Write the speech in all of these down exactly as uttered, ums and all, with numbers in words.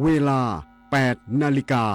เวลา แปดนาฬิกา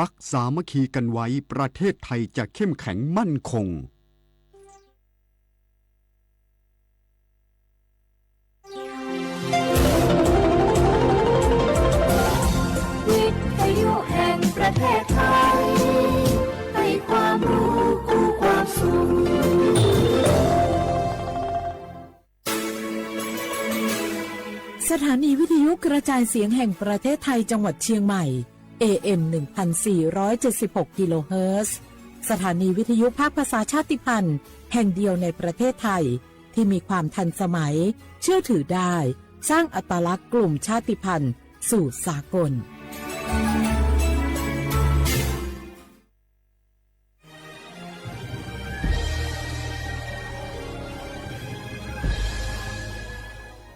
รักสามัคคีกันไว้ ประเทศไทยจะเข้มแข็งมั่นคง วิทยุแห่งประเทศไทย ให้ความรู้คู่ความสุข สถานีวิทยุกระจายเสียงแห่งประเทศไทยจังหวัดเชียงใหม่ เอเอ็ม หนึ่งพันสี่ร้อยเจ็ดสิบหก กิโลเฮิรตซ์ สถานีวิทยุภาคภาษาชาติพันธุ์ แห่งเดียวในประเทศไทย ที่มีความทันสมัย เชื่อถือได้ สร้างอัตลักษณ์กลุ่มชาติพันธุ์สู่สากล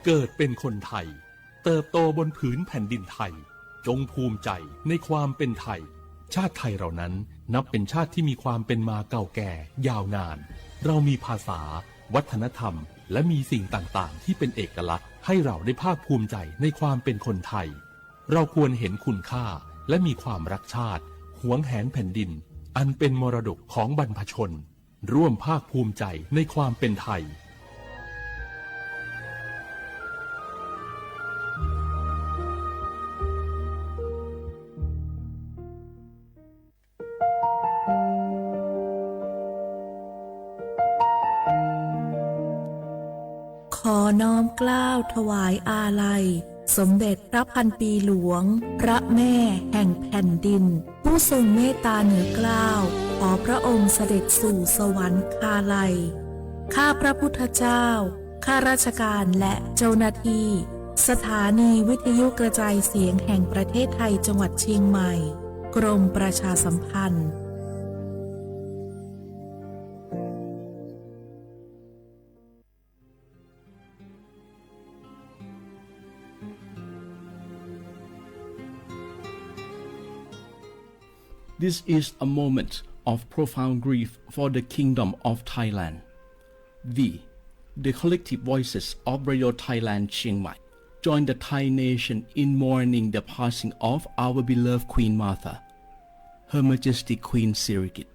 เกิดเป็นคนไทย เติบโตบนผืนแผ่นดินไทย จงภูมิใจในความเป็นไทย ชาติไทยเรานั้นนับเป็นชาติที่มีความเป็นมาเก่าแก่ยาวนาน เรามีภาษา วัฒนธรรม และมีสิ่งต่างๆ ที่เป็นเอกลักษณ์ ให้เราได้ภาคภูมิใจในความเป็นคนไทย เราควรเห็นคุณค่า และมีความรักชาติ หวงแหนแผ่นดิน อันเป็นมรดกของบรรพชน ร่วมภาคภูมิใจในความเป็นไทย ขอน้อมเกล้าถวายอาลัย สมเด็จพระพันปีหลวง พระแม่แห่งแผ่นดิน ผู้ทรงเมตตาเหนือเกล้า ขอพระองค์เสด็จสู่สวรรคาลัย ข้าพระพุทธเจ้า ข้าราชการและเจ้าหน้าที่ สถานีวิทยุกระจายเสียงแห่งประเทศไทยจังหวัดเชียงใหม่ กรมประชาสัมพันธ์ This is a moment of profound grief for the Kingdom of Thailand. We, the collective voices of Radio Thailand Chiang Mai, join the Thai nation in mourning the passing of our beloved Queen Mother, Her Majesty Queen Sirikit.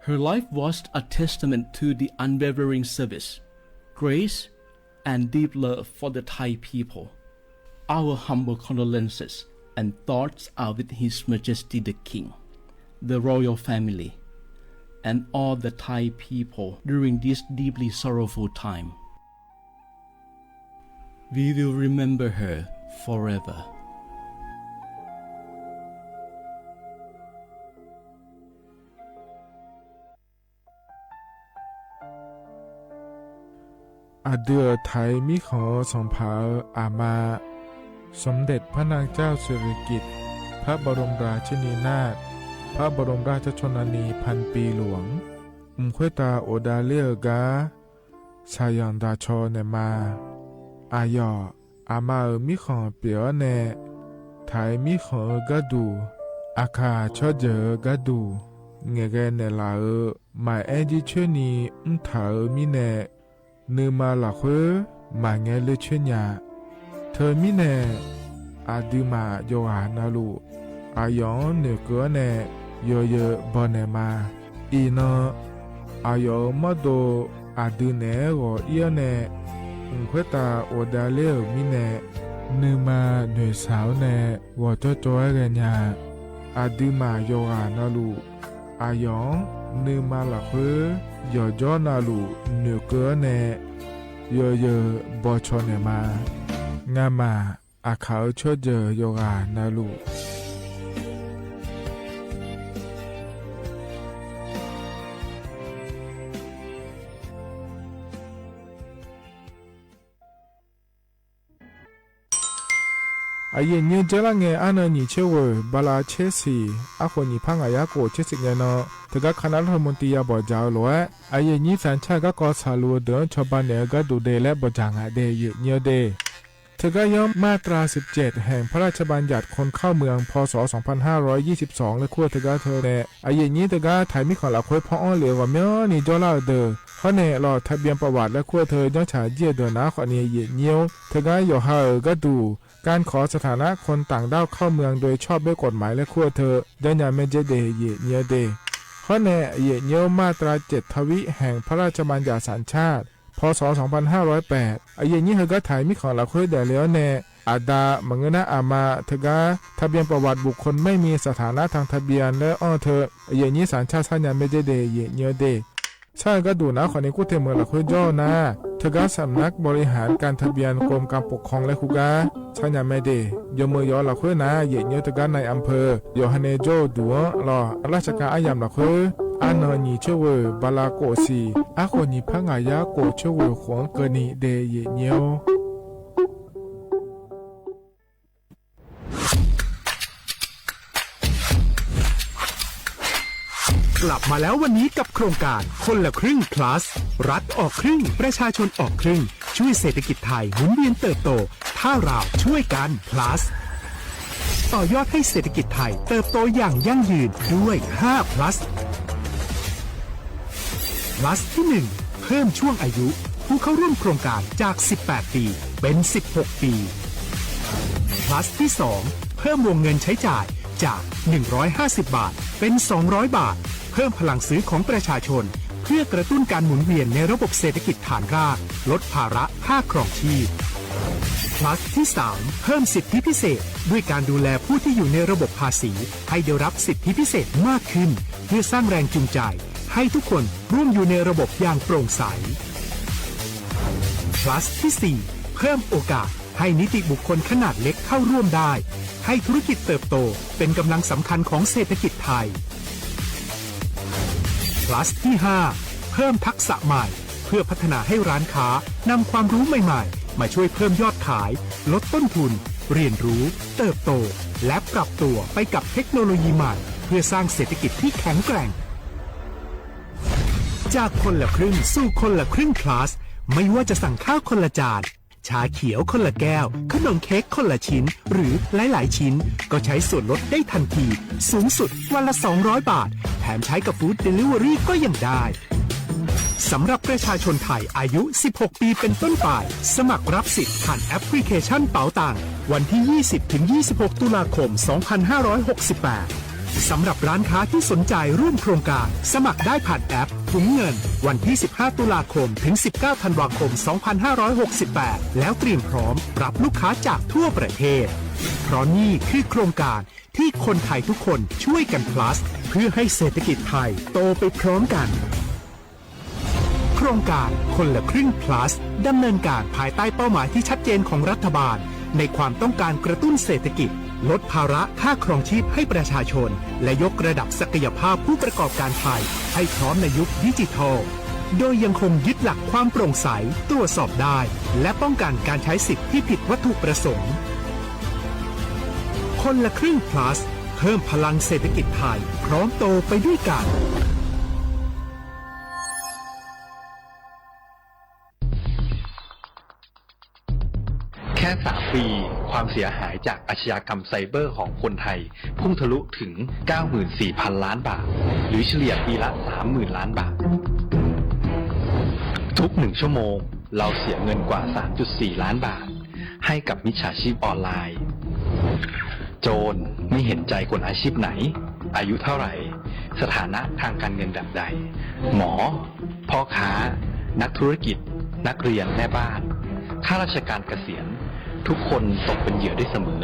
Her life was a testament to the unwavering service, grace, and deep love for the Thai people. Our humble condolences and thoughts are with His Majesty the King, the royal family, and all the Thai people during this deeply sorrowful time. We will remember her forever. Aqdui-euq Thai mirkhanq-eu sanqpaq-euq aqma, สมเด็จพระนางเจ้าสิริกิติ์ พระบรมราชินีนาถ พระบรมราชชนนีพันปีหลวง mq khoertav ghofdav ler-eu gar shaqzanq daq caw naeqma. Aqyawf, aqma-euq mirkhanq pyeuf-awr nae, Thai mirkhanq-eu gharduq, aqkaq tsawrjeuq-eu gharduq, ngaeqghae naeqlaf-euq maqaer jircoer ni mrtaq-euq mirnae, nuima lafkhoer maqngae ler coer nya. Teumirnae, aqduimaf yawqghaq navluf, aqyawf-anr noeqkeuv-awr nae, yawzeu baw naeqma. Iqnan, aqyawf-euq mawrdo aqdui naeq-aer ghawq ir-awr nae, mq khoertav ghofdav ler-euq mirnae, nuima noeqshaq-awr nae ghawqjawr jawr-aer ghaenya. Aqduimaf yawqghaq navluf, aqyawf-anr nuima lafkhoer yawqjawr navluf noeqkeuv-awr nae, yawzeu bawcaw naeqma. Ngamaf, aqkaq-euq tsawrjeuq yawqghaq navluf, Aqyuif aqnyir-eu dzaerlar ngae, arnan nyiq tser ghoeq bala tser siq, arkhof nyiq par ngaq yar khof tser siq ngae nan, teugar คณะรัฐมนตรี ya bawqdzaq-eu lof-aer, aqyuif aqnyir สัญชาติ garkawv tsaqluf-eu deuq-anr cawba naeq-eu gharduq de laer bawqdzaq ngaq de, aqyuif aqnyir-eu de. Teugar yanr มาตราสิบเจ็ด แห่งพระราชบัญญัติคนเข้าเมือง พ.ศ. สองพันห้าร้อยยี่สิบสอง laer kur-eu teugar teu nae, aqyuif aqnyir teugar taq mirkhanq lafkhoer paw-anr lef-eu ghawqmyanrni jawrlar-eu deuq, hawr nae lawq ทะเบียนประวัติ laer kur-eu teu janrcaq jir-eu deuq nar khawfni, aqyuif aqnyir-or, teugar yawqha-euq gharduq การขอสถานะคนต่างด้าวเข้าเมืองโดยชอบด้วยกฎหมาย laer kur-eu teu janrnya maerdzer de, aqyuif aqnyir-eu de. Hawr nae aqyuif aqnyir-or, มาตราเจ็ดทวี แห่งพระราชบัญญัติสัญชาติ พ.ศ. สองพันห้าร้อยแปด aqyuif aqnyir heugar taq mirkhanq lafkhoer daefle-awr nae, aqda maqngeur nar aqma teugar ทะเบียนประวัติบุคคลไม่มีสถานะทางทะเบียน laer anr-eu teu, aqyuif aqnyir สัญชาติ sarnya maerdzer de, aqyuif aqnyir-eu de. Sar-eu gharduq nar khawfni kur te meuq lafkhoer jawr-eu nar, teugar สำนักบริหารการทะเบียน กรมการปกครอง laer kur gar sarnya maerdzer. Yawmeuq yawf-eu lafkhoer nar, aqyuif aqnyir-or, teugar nae อำเภอ yawqha nae jawr-eu duq-anr lawq, ราชการ aryamq lafkhoer, arnan nyiq tser ghoeq bala khof siq, arkhof nyiq par ngaq yar khof tser ghoeq khof-anr keuvni de, aqyuif aqnyir-or. กลับมาแล้ววันนี้กับโครงการคนละครึ่ง plus รัฐออกครึ่ง ประชาชนออกครึ่ง ช่วยเศรษฐกิจไทยหมุนเวียนเติบโต ถ้าเราช่วยกัน plus ต่อยอดให้เศรษฐกิจไทยเติบโตอย่างยั่งยืนด้วย ห้า plus plus ที่ หนึ่ง เพิ่มช่วงอายุ ผู้เข้าร่วมโครงการจาก สิบแปด ปี เป็น สิบหก ปี plus ที่ สอง เพิ่มวงเงินใช้จ่ายจาก หนึ่งร้อยห้าสิบ บาท เป็น สองร้อย บาท เพิ่มพลังซื้อของประชาชน เพื่อกระตุ้นการหมุนเวียนในระบบเศรษฐกิจฐานราก ลดภาระค่าครองชีพ plus ที่ สาม เพิ่มสิทธิพิเศษ ด้วยการดูแลผู้ที่อยู่ในระบบภาษี ให้ได้รับสิทธิพิเศษมากขึ้น เพื่อสร้างแรงจูงใจ ให้ทุกคนร่วมอยู่ในระบบอย่างโปร่งใส plus ที่ สี่ เพิ่มโอกาสให้นิติบุคคลขนาดเล็กเข้าร่วมได้ ให้ธุรกิจเติบโตเป็นกำลังสำคัญของเศรษฐกิจไทย plus ที่ ห้า เพิ่มทักษะใหม่ เพื่อพัฒนาให้ร้านค้านำความรู้ใหม่ๆ มาช่วยเพิ่มยอดขาย ลดต้นทุน เรียนรู้ เติบโต และปรับตัวไปกับเทคโนโลยีใหม่ เพื่อสร้างเศรษฐกิจที่แข็งแกร่ง จากคนละครึ่งสู่คนละครึ่ง plus ไม่ว่าจะสั่งข้าวคนละจาน ชาเขียวคนละแก้ว ขนมเค้กคนละชิ้น หรือหลายๆ ชิ้น ก็ใช้ส่วนลดได้ทันที สูงสุดวันละ สองร้อย บาท แถมใช้กับ Food Delivery ก็ยังได้ สำหรับประชาชนไทยอายุ สิบหก ปีเป็นต้นไป สมัครรับสิทธิ์ผ่านแอปพลิเคชันเป๋าตัง วันที่ ยี่สิบ ถึง ยี่สิบหก ตุลาคม สองพันห้าร้อยหกสิบแปด สำหรับร้านค้าที่สนใจร่วมโครงการ สมัครได้ผ่านแอปถุงเงิน วันที่ สิบห้า ตุลาคม ถึง สิบเก้า ธันวาคม สองพันห้าร้อยหกสิบแปด แล้วเตรียมพร้อมรับลูกค้าจากทั่วประเทศ เพราะนี่คือโครงการที่คนไทยทุกคนช่วยกัน plus เพื่อให้เศรษฐกิจไทยโตไปพร้อมกัน โครงการคนละครึ่ง plus ดำเนินการภายใต้เป้าหมายที่ชัดเจนของรัฐบาล ในความต้องการกระตุ้นเศรษฐกิจ ลดภาระค่าครองชีพให้ประชาชน และยกระดับศักยภาพผู้ประกอบการไทย ให้พร้อมในยุคดิจิทัล โดยยังคงยึดหลักความโปร่งใส ตรวจสอบได้ และป้องกันการใช้สิทธิ์ที่ผิดวัตถุประสงค์ คนละครึ่ง plus เพิ่มพลังเศรษฐกิจไทย พร้อมโตไปด้วยกัน แค่ สาม ปี ความเสียหายจากอาชญากรรมไซเบอร์ของคนไทย พุ่งทะลุถึง เก้าหมื่นสี่พัน ล้านบาท หรือเฉลี่ยปีละ สามหมื่น ล้านบาท ทุกหนึ่งชั่วโมง เราเสียเงินกว่า สามจุดสี่ ล้านบาท ให้กับมิจฉาชีพออนไลน์ โจรไม่เห็นใจคนอาชีพไหน อายุเท่าไหร่ สถานะทางการเงินแบบใด หมอ พ่อค้า นักธุรกิจ นักเรียน แม่บ้าน ข้าราชการเกษียณ ทุกคนตกเป็นเหยื่อได้เสมอ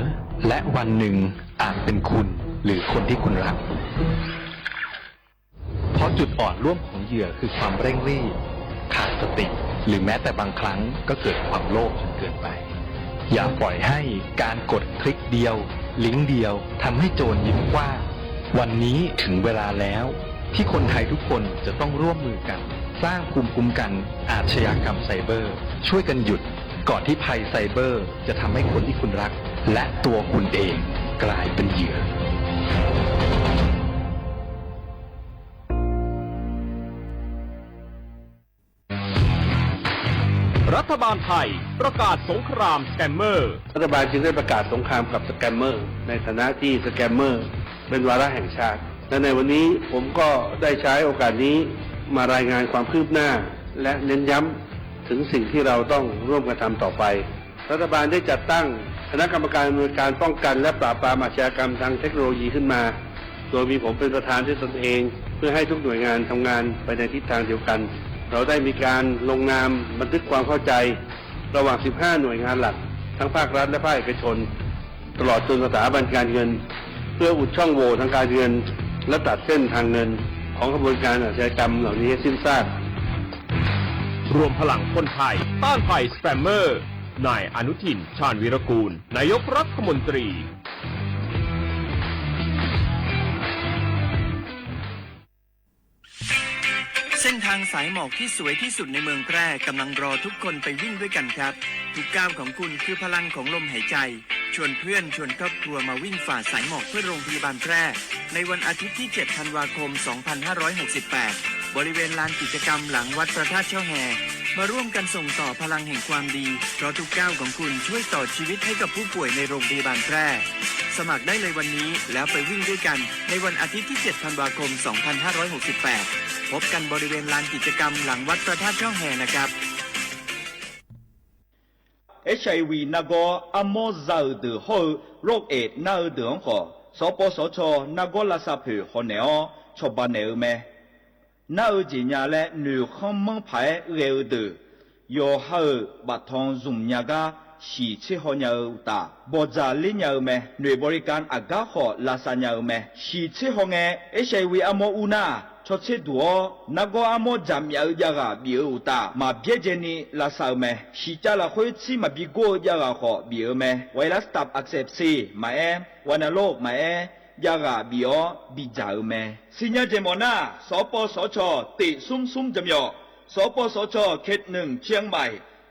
และวันหนึ่งอาจเป็นคุณ หรือคนที่คุณรัก เพราะจุดอ่อนร่วมของเหยื่อคือความเร่งรีบ ขาดสติ หรือแม้แต่บางครั้งก็เกิดความโลภจนเกินไป อย่าปล่อยให้การกดคลิกเดียว ลิงก์เดียว ทำให้โจรยิ้มกว้าง วันนี้ถึงเวลาแล้ว ที่คนไทยทุกคนจะต้องร่วมมือกัน สร้างภูมิคุ้มกันอาชญากรรมไซเบอร์ ช่วยกันหยุด ก่อนที่ภัยไซเบอร์จะทำให้คนที่คุณรัก และตัวคุณเองกลายเป็นเหยื่อ รัฐบาลไทยประกาศสงครามสแกมเมอร์ รัฐบาลจึงได้ประกาศสงครามกับสแกมเมอร์ ในฐานะที่สแกมเมอร์เป็นวาระแห่งชาติ และในวันนี้ผมก็ได้ใช้โอกาสนี้มารายงานความคืบหน้า และเน้นย้ำถึงสิ่งที่เราต้องร่วมกันทำต่อไป รัฐบาลได้จัดตั้งคณะกรรมการอำนวยการป้องกันและปราบปรามอาชญากรรมทางเทคโนโลยีขึ้นมา โดยมีผมเป็นประธานด้วยตนเอง เพื่อให้ทุกหน่วยงานทำงานไปในทิศทางเดียวกัน เราได้มีการลงนามบันทึกความเข้าใจ ระหว่าง สิบห้า หน่วยงานหลัก ทั้งภาครัฐและภาคเอกชน ตลอดจนสถาบันการเงิน เพื่ออุดช่องโหว่ทางการเงิน และตัดเส้นทางเงินของขบวนการอาชญากรรมเหล่านี้ให้สิ้นซาก รวมพลังคนไทยต้านภัยสแกมเมอร์ นายอนุทิน ชาญวีรกูล นายกรัฐมนตรี เส้นทางสายหมอกที่สวยที่สุดในเมืองแพร่กำลังรอทุกคนไปวิ่งด้วยกันครับ ทุกก้าวของคุณคือพลังของลมหายใจ ชวนเพื่อนชวนครอบครัวมาวิ่งฝ่าสายหมอกเพื่อโรงพยาบาลแพร่ ในวันอาทิตย์ที่ เจ็ด ธันวาคม สองพันห้าร้อยหกสิบแปด บริเวณลานกิจกรรมหลังวัดพระธาตุช่อแฮ มาร่วมกันส่งต่อพลังแห่งความดี เพราะทุกก้าวของคุณช่วยต่อชีวิตให้กับผู้ป่วยในโรงพยาบาลแพร่ สมัครได้เลยวันนี้ แล้วไปวิ่งด้วยกัน ในวันอาทิตย์ที่ เจ็ด ธันวาคม สองพันห้าร้อยหกสิบแปด พบกันบริเวณลานกิจกรรมหลังวัดพระธาตุช่อแฮนะครับ HIV nargawr armawr za-euq deuq hawr-eu โรคเอดส์ nar-eu deuq-anr khawf, sawqpawv sawqcaw nargawr lavsav poeq hawnaeq-awr cawba naeq-eu mae. Nar-eu jeq nya laer noeqkhanr manr paq-aer ghae-eu deuq, yawqha-euq baftanq zmq nya gar shiq tser haw nya-eu uqtaf, bawqdzaq ler nya-eu mae. Noeq บริการ aqgar khawf lavsav nya-eu mae. Shiq tser haw ngae, HIV armawr ur nar, cawtser duq-awr nargawr armawr jaqmyaf-eu javghaq bif-eu uqtaf, maq byaerdzaeni lavsav-eu mae. Shiqcav lafkhoer tsir maqbi gor-eu javghaq khawf bif-eu mae. ไวรัสตับอักเสบซี maqaer, วัณโรค maqaer, javghaq bif-awr bidzaq-eu mae. Siqnya jeq mawf nar, sawqpawv sawqcaw teq smr smr jaqmyawf, sawqpawv sawqcaw เขตหนึ่ง เชียงใหม่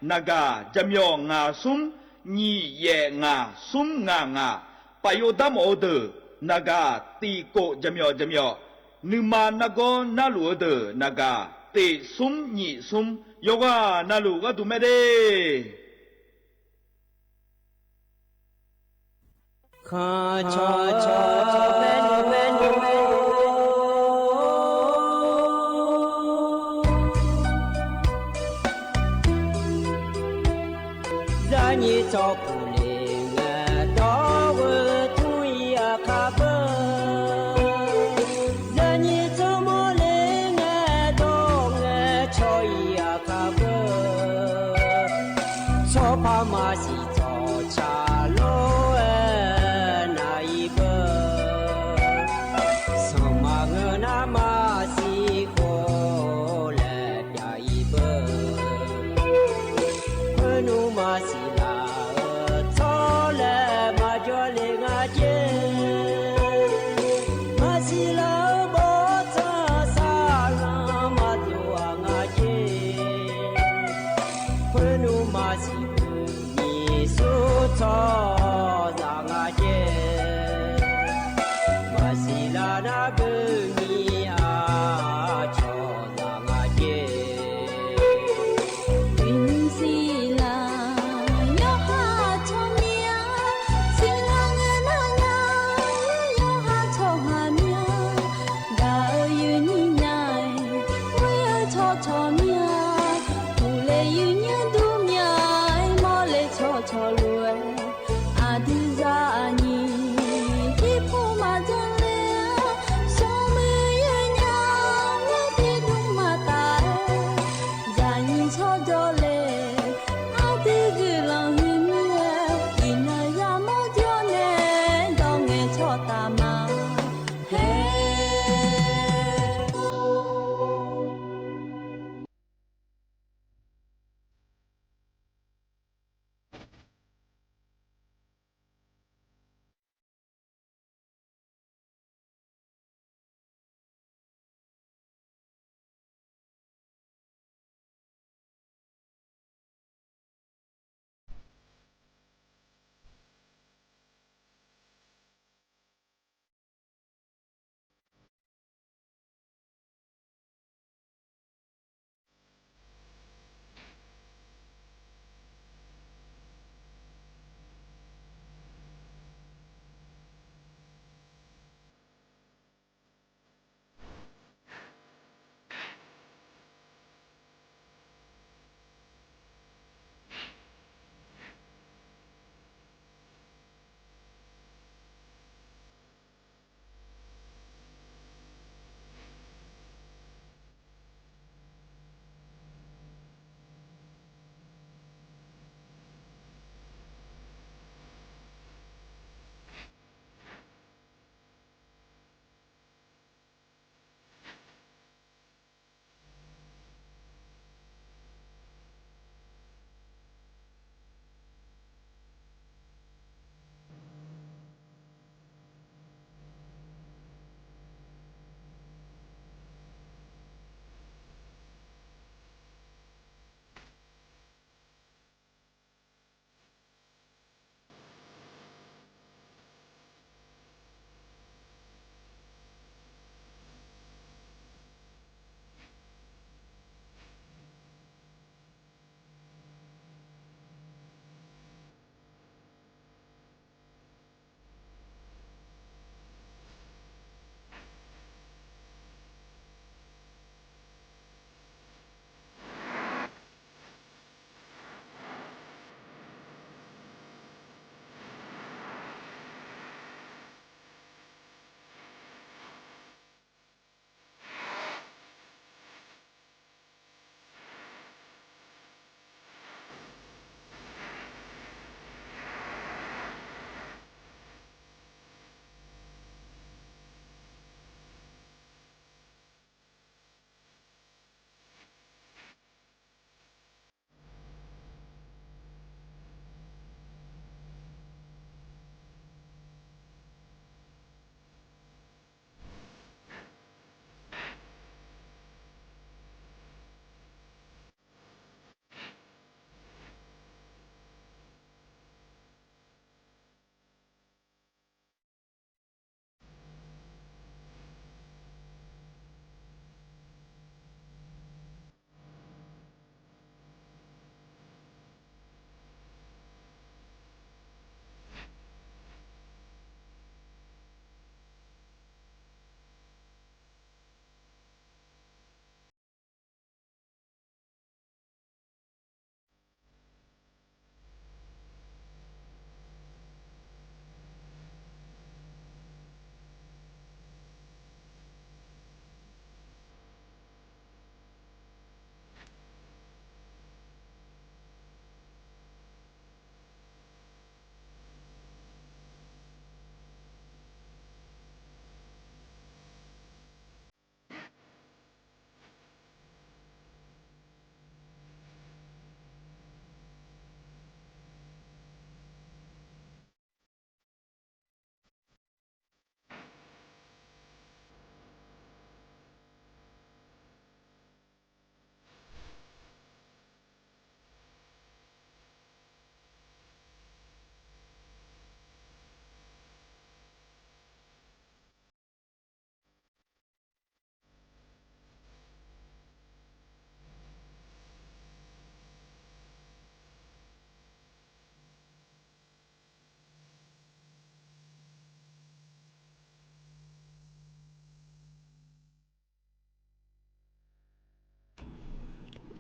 naqgaq jaqmyawf ngaq smr nyiq yaef ngaq smr ngaq ngaq, paf yov dar mawf-eu deuq naqgaq tiq kof jaqmyawf jaqmyawf, nuima nargawr narluf-eu deuq naqgaq teq smr nyiq smr, yawqghaq navluf gharduq mae de. Zaqnyiq tsawrkuq le ngae dawr-eu tmr-iq aqkaq beu. Zaqnyiq tsawrmawr le ngae dawr ngae cawq-iq aqkaq beu. Tsawrpar maqsiq tsawqtsaq lof-aer nav-iq beu. Sanqpaq ngeur nar maqsiq khof laer pyav-iq beu. Khoernmr maqsiq laf-eu tsawr laer maqjawr le nga jer. Maqsiq laf-eu bawrtsanq saqlanq maqdov-aq nga jer. Khoernmr maqsiq beu nyiq smr tsawrhaqzaq nga jer. Maqsiq laf nar beu nyiq aqcawq zaq nga jer. Uiqnymr siqlaq yawqha tsawrmyanr, siqlaq ngae nar nya, yawqha tsawrhaq myanr, gaq-eu yuifnyir nya-aer, ghoer-eu tsawrcawq myanr, uqle yuifnyir dur myanr-aer, mawrle tsawrcawq lof-aer, aqdui zaqnyiq jirpov maqjan le-a, smrmuiq yawnyaf-anr tiqdmr maqtaf-aer, zaqnyiq tsawrjawr le, aqdui guiqlanq huiqmir-aer, iqnan yamawr jawr nae, dawr ngae tsawrtaf ma. Haer.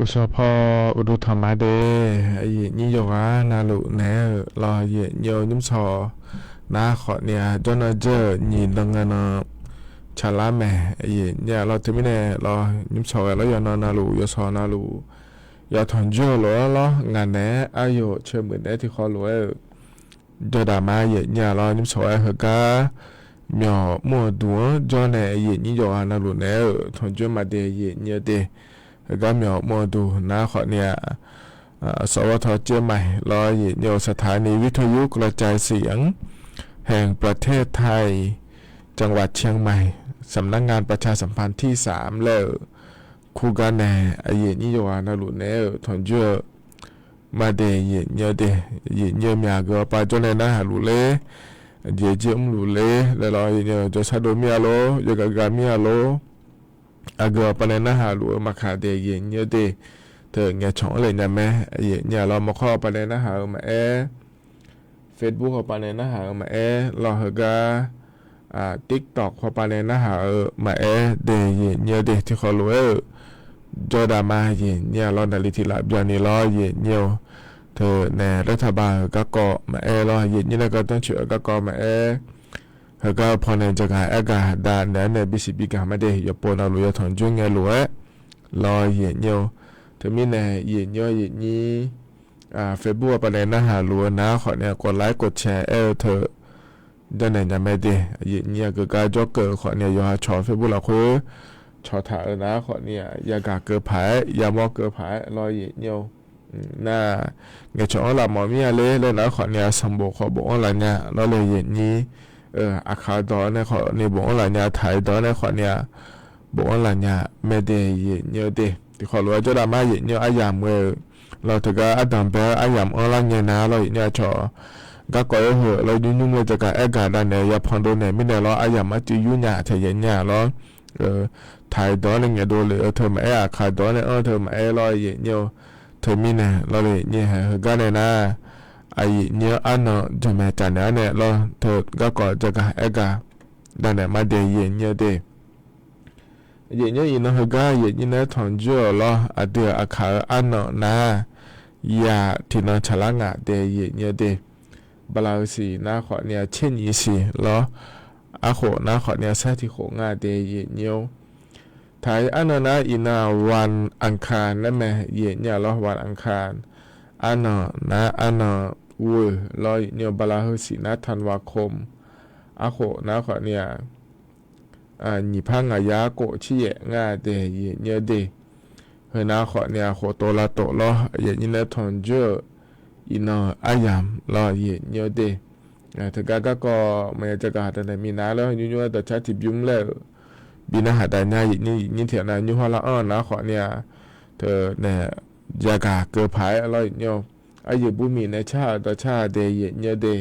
Uqshawq paw uqduq tanqma de, aqyuif nyir yawqghaq navluf naeq-aer-euq lawr, aqyuif nyir-eu nymrsawq nar khawf ni-a jawrnan dzeur-euq nyiq dan ngae nan tsaqlar mae. Aqyuif nyir-a lawr, teumirnae lawr, nymrsawq ghae lawr, yawqnan navluf, yawshawq navluf, yawtanq jawr-eu lof-aer lawr, ngaq naeq-aer aryawq caemuiq naeq-aer tiqkhawv lof-aer-euq jawrdaq ma. Aqyuif nyir-a lawr, nymrsawq-aer heugar myawq mr-eu duq-anr jawr nae, aqyuif nyir yawqghaq navluf naeq-aer-euq tanqjoer maqde, aqyuif nyir-eu de. Heugar myawq mr-eu duq nar khawf ni-a, สวท. เชียงใหม่ lawr, aqyuif nyir-eu สถานีวิทยุกระจายเสียงแห่งประเทศไทย จังหวัดเชียงใหม่ สำนักงานประชาสัมพันธ์ที่สาม laer-euq kurgar nae, aqyuif nyir yawqghaq navluf naeq-aer-euq tanqjoer-eu maqde, aqyuif nyir-eu de. Aqyuif nyir-eu myaq aqgeu awqpav jawr nae narhaq luf ler, aqjeq jir mrluf ler laer lawr, aqyuif nyir-eu jawrshar dov mir-a lor, yawgaq gaq mir-a lor. Aqgeu awqpav nae narhaq luf-eu maqkaq de, aqyuif nyir-eu de. Teu ngaeqcawq-anr le nya mae. Aqyuif nyir-a lawr, mawrkhawr awqpav nae narhaq-eu maqaer, Facebook awqpav nae narhaq-eu maqaer, lawr heugar TikTok hawpav nae narhaq-eu maqaer de, aqyuif nyir-eu de. Tiqkhawf lof-aer-euq jawrdaq ma, aqyuif nyir-a lawr, naqli tiq laf byanni lawr, aqyuif nyir-eu. Teu nae laer taqba-euq garkawv maqaer lawr, aqyuif nyir nae gardanr coeq-eu garkawv maqaer, heugar-eu pawnae jagaq aergaq danaeq-aer nae bisiq bigaq maqde, yawqpov navluf yawtanq jawr ngae lof-aer lawr, aqyuif nyir-eu. Teumirnae aqyuif nyir-eu, aqyuif nyir Facebook awqpav nae narhaq luf-eu nar khawf ni-a, กดไลค์ กดแชร์ aer-eu teu jawrnaeq nya mae de. Aqyuif nyir aqgeu gar jawrkeuv-eu khawf ni-a, yawqha cawq Facebook lafkhoer cawqtaq-euq nar khawf ni-a, yagaq keuv paq-aer, yamawr keuv paq-aer lawr, aqyuif nyir-eu. Nar ngaeqcawq-anr laf mawf mir-a ler laer nar khawf ni-a, sanqbof khawf bofanr laf nya lawr le, aqyuif nyir. Aqkaq dawq-anr nae khawf ni bofanr laf nya, taq-iq dawq-anr nae khawf ni-a, bofanr laf nya mae de, aqyuif nyir-eu de. Tiqkhawf lof-aer jawrdaq ma, aqyuif nyir-eu, aryamq ghae-euq lawr, teugar ardanq bae-aer aryamq anrlar ngae nar lawr, aqyuif nyir-a cawq garkawv-aer heu lawr, nymr nymr laer jagaq aergaq danaeq yawpanq dov naeq mirnae lawr, aryamq arcuiv yur nya taeq yaeq nya lawr. Taq-iq dawq-anr nae ngaeqdov lef-eu teu maqaer, aqkaq dawq-anr nae anr-eu teu maqaer lawr, aqyuif nyir-eu. Teumirnae lawr le, aqyuif nyir-a heugar nae nar, aqyuif nyir-eu arnan janmaeq tafnaeq-anr nae lawr, teu garkawv jagaq aergaq danaeq maqde, aqyuif nyir-eu de. Aqyuif nyir-eu, iqnan heugar aqyuif nyir nae-aer tanqjoer-euq lawr, aqdui-euq aqkaq-eu arnan nar, ya tiqnan tsaqlar ngaq de, aqyuif nyir-eu de. Bala heu siq nar khawf ni-a, tser nyiq siq lawr. Arkhof nar khawf ni-a, sar tiq khof nga de, aqyuif nyir-eu. Taq-iq arnan nar iqnan-aq, วันอังคาร laer mae, aqyuif nyir-a lawr, วันอังคาร. Arnan nar arnan ghoe lawr, aqyuif nyir-eu. Bala heu siq nar ธันวาคม. Arkhof nar khawf ni-a, nyiq par ngaq yar khof tser yaef nga de, aqyuif nyir-eu de. Heu nar khawf ni-a, khoftov lavtov lawr, aqyuif nyir nae-aer tanqjoer-euq iqnan-euq aryamq lawr, aqyuif nyir-eu de. Teugar garkawv maqya jagaq haq danaeq minav lawr, nymr nymr-aer dawqcar tiqbymr laer-euq bi narhaq dav nya, aqyuif nyir, aqyuif nyir tiq ghaq nav nymr hawr lar anr-eu nar khawf ni-a, teu nae yagaq keuv paq-aer lawr, aqyuif nyir-eu. Aryaeq bur miq nae carhaq-euq dawqcar haq de, aqyuif nyir-eu de.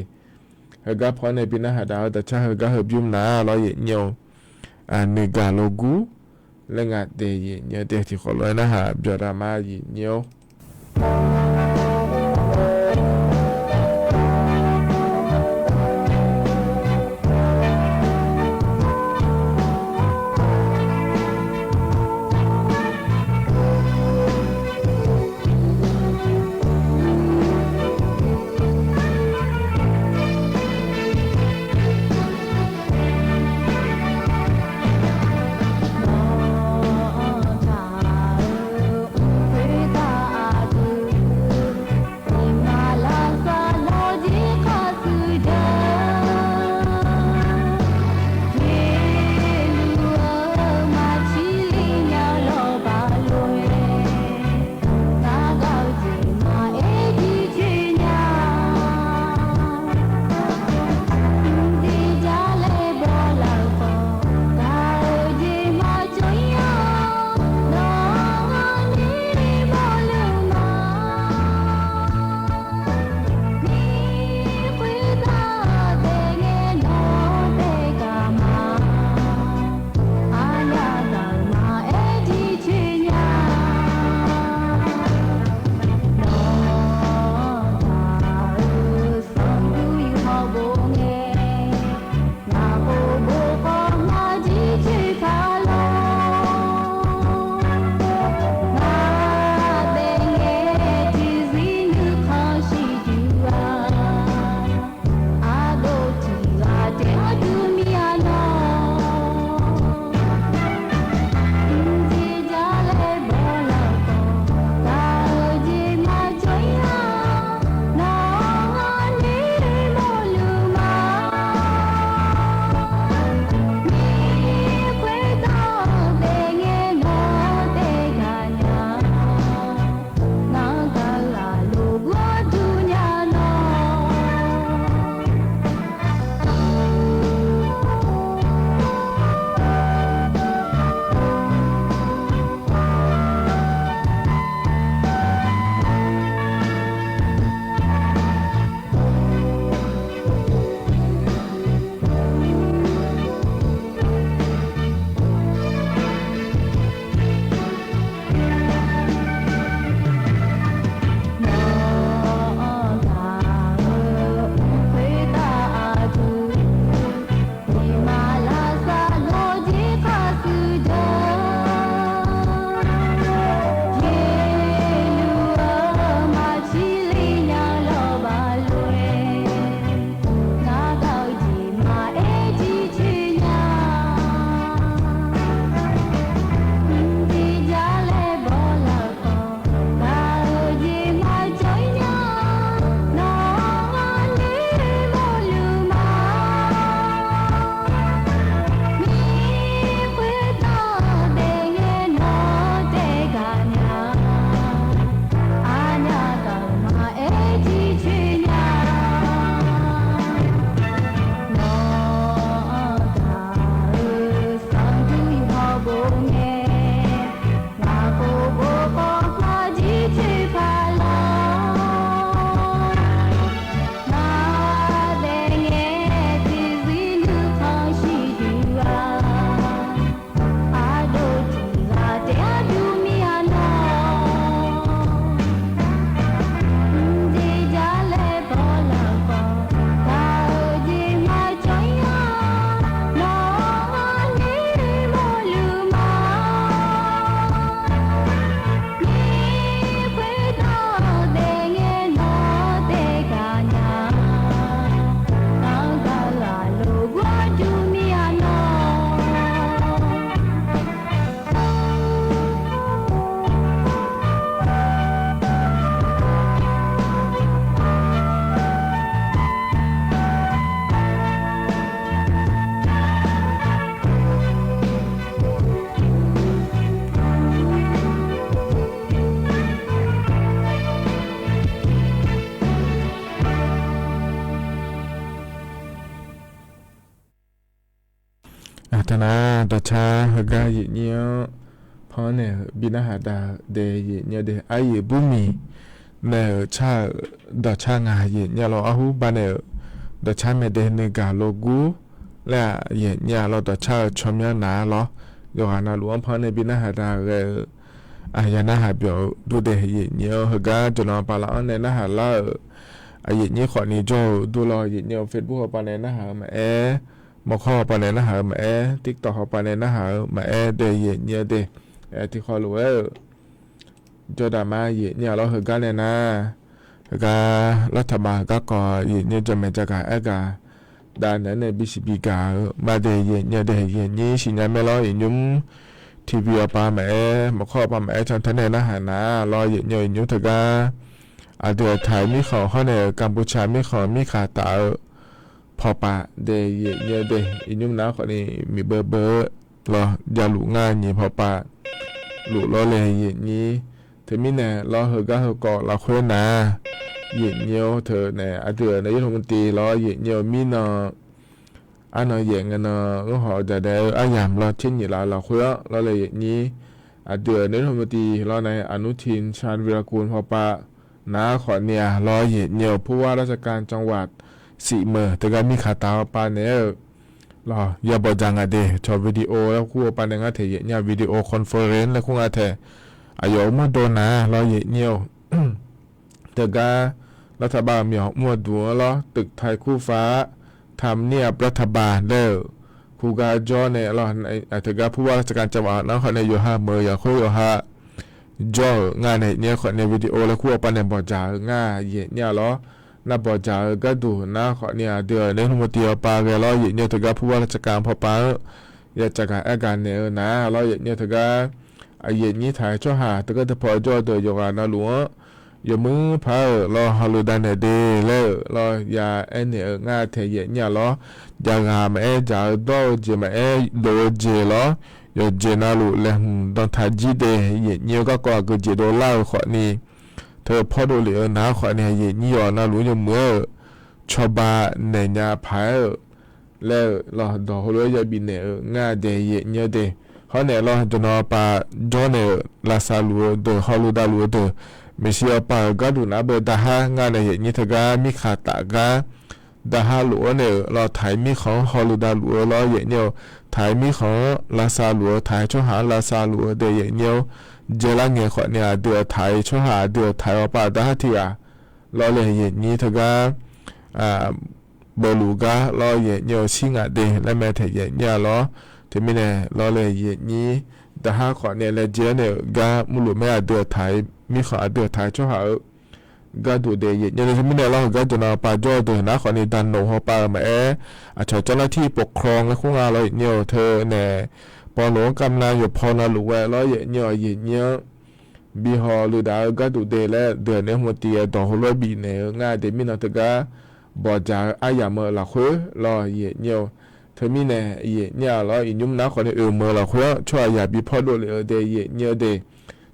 Heugar paw-anr nae bi narhaq dav-eu dawqcar heugar heu bymr nar lawr, aqyuif nyir-eu. Nuigaq logur laer nga de, aqyuif nyir-eu de. Tiqkhawf lof-aer narhaq byaqdaq ma, aqyuif nyir-eu. Taqnar dawqcar heugar yaeqnyir-anr panr naeq-euq bi narhaq daq-eu dae yaeqnyir-eu de, aryaeq burmiq nae-euq car-euq dawqcar nga yaeqnyir-a lawr, arhur banaeq-euq dawqcar maeqdae nuigaq logur laer-aq yaeqnyir-a lawr, dawqcar-eu tsawrmyanr naq-a lawr, yawqghaq navluf-anr panr nae bi narhaq daq ghae-eu aqyawf narhaq byawq-eu durdae yaeqnyir-anr heugar jawqnan pavlaf-anr nae narhaq lar-euq aqyaeqnyir khawfni jawr-eu dur lawr, yaeqnyir-eu Facebook hawpav nae narhaq-eu maqaer, mawrkawr hawpav nae narhaq-eu maqaer, TikTok hawpav nae narhaq-eu maqaer dae yaeqnyir-eu de, tiqkhawf lof-aer-euq jawrdaq ma yaeqnyir-a lawr, heugar nae nar, heugar lartaqbav garkawv yaeqnyir jamaeq jagaq aergaq dav naeq-aer nae bisiq bigaq-eu maqdae yaeqnyir-eu de, yaeqnyir siqnya mae lawr, yaeqnymr TV hawpav maqaer, mawrkawr hawpav maqaer, cantae nae narhaq nar lawr, yaeqnyir-eu yaeqnymr teugar aqdui-euq taiq mirkhanq hawr nae-euq Kambuqtsa mirkhanq mirkhanq taf-eu pawqpaf dae yaeqnyir-eu de, yaeqnymr nar khawfni miqbeu beu-eu lawr, javluf ngar nyiq pawqpaf luf lawr le yaeqnyir. Teumirnae lawr, heugar heukawv lafkhoer nar, yaeqnyir-or, teu nae aqdui-euq nae yawrhmq tiv lawr, yaeqnyir-eu mirnan arnan yaef ngae nan-anr haw-eu jadae-eu aryamq lawr, tser nyiq laf lafkhoer-anr lawr le yaeqnyir, aqdui-euq nae yawrhmq tiv lawr nae อนุทิน ชาญวีรกูล hawpav nar khawfni-a lawr, yaeqnyir-eu ผู้ว่าราชการจังหวัดศรีเมือง teugar mirkhanq taf hawpav naeq-eu lawr, yabawq dzaq nga de, cawq video laer kur hawpav nae ngar taeq yaeqnyir-a, video conference laer kur nga taeq, aqyawf-euq mawrdo nar lawr yaeqnyir-or, teugar lartaqbav-euq myawq mr-eu duq-anr lawr, ตึกไทยคู่ฟ้า ธรรมเนียบรัฐบาล laer-euq kur gar jawr nae lawr, teugar ผู้ว่าราชการจังหวัด nar khawfni yawqha meuq-eu yaqkhoer yawqha jawr-euq ngar nae yaeqnyir khawfni video laer kur hawpav nae bawqdzaq-eu ngar yaeqnyir-a lawr, nar bawqdzaq-eu gharduq nar khawfni aqdui-euq nae yawrhmq tiv hawpav ghae lawr yaeqnyir-eu teugar ผู้ว่าราชการ pawqpaf-anr ya caqgaq aergaq naeq-eu nar lawr, yaeqnyir-eu teugar aqyaeqnyir taiq tsawrhaq teugar teupaw jawr-eu deuq yawqghaq navluf-anr yawmuiq paq-euq lawr, hawluf dav naeq de laer-euq lawr, ya aernaeq-eu ngar taeq yaeqnyir-a lawr, jaqghaq maqaer, jaq-eu dawr-eu jeq maqaer, lof-eu jeq lawr, yawqjeq navluf laeqhmq dan taq jir de yaeqnyir-eu garkawv aqgeujeq dovlar-eu khawfni, teu pawrdov lef-eu nar khawfni yaeqnyir yawqghaq navluf-anr yawmuiq-aer-euq cawba naeq nya paq-aer-euq laer-euq lawr, dawq heulof-aer ya bifnaeq-euq ngar dae yaeqnyir-eu de. Hawr naeq lawr, jawqnan pav jawr naeq-euq lavsav luf-eu deuq, hawluf dav luf-eu deuq, maeqshi awpav-euq gharduq nar beu daqhar ngar nae yaeqnyir teugar mirkhanq taf gar daqhar lof-aer naeq-euq lawr, taiq mirkhanq-anr hawluf dav luf-eu lawr yaeqnyir-eu, taiq mirkhanq-anr lavsav luf-eu, taiq tsawrhaq-anr lavsav luf-eu dae yaeqnyir-or, jaelar ngae khawfni aqdui-euq taiq tsawrhaq, aqdui-euq taiq awpav daqhar tiq ghaq lawr le yaeqnyir teugar beuvluf gar lawr yaeqnyir-eu shir ngaq de laer mae taeq yaeqnyir-a lawr. Teumirnae lawr le yaeqnyir daqhar khawfni laejae-aer naeq-euq gar mrluf mae, aqdui-euq taiq mirkhanq, aqdui-euq taiq tsawrhaq-eu gharduq de yaeqnyir-eu de. Teumirnae lawr, heugar jawqnan pav jawr-eu deuq nar khawfni daqnoq hawpav-euq maqaer, aqcawq เจ้าหน้าที่ปกครอง laer kur nga lawr yaeqnyir-eu teu nae, pawlof-anr kamnav yawqpaw navluf ghae lawr yaeqnyir-eu yaeqnyir-anr bi hawluf daf-eu gharduq de laer deuq nae hmq tiv-aer dawq heulof-aer bifnaeq-eu ngar de mirnan teugar bawqdzaq-eu aryamq-eu lafkhoer lawr yaeqnyir-eu. Teumirnae yaeqnyir-a lawr, iqnymr nar khawfni oeq meuq lafkhoer-anr tsawrhaq yaqbi pawrdov lef-eu de yaeqnyir-eu de.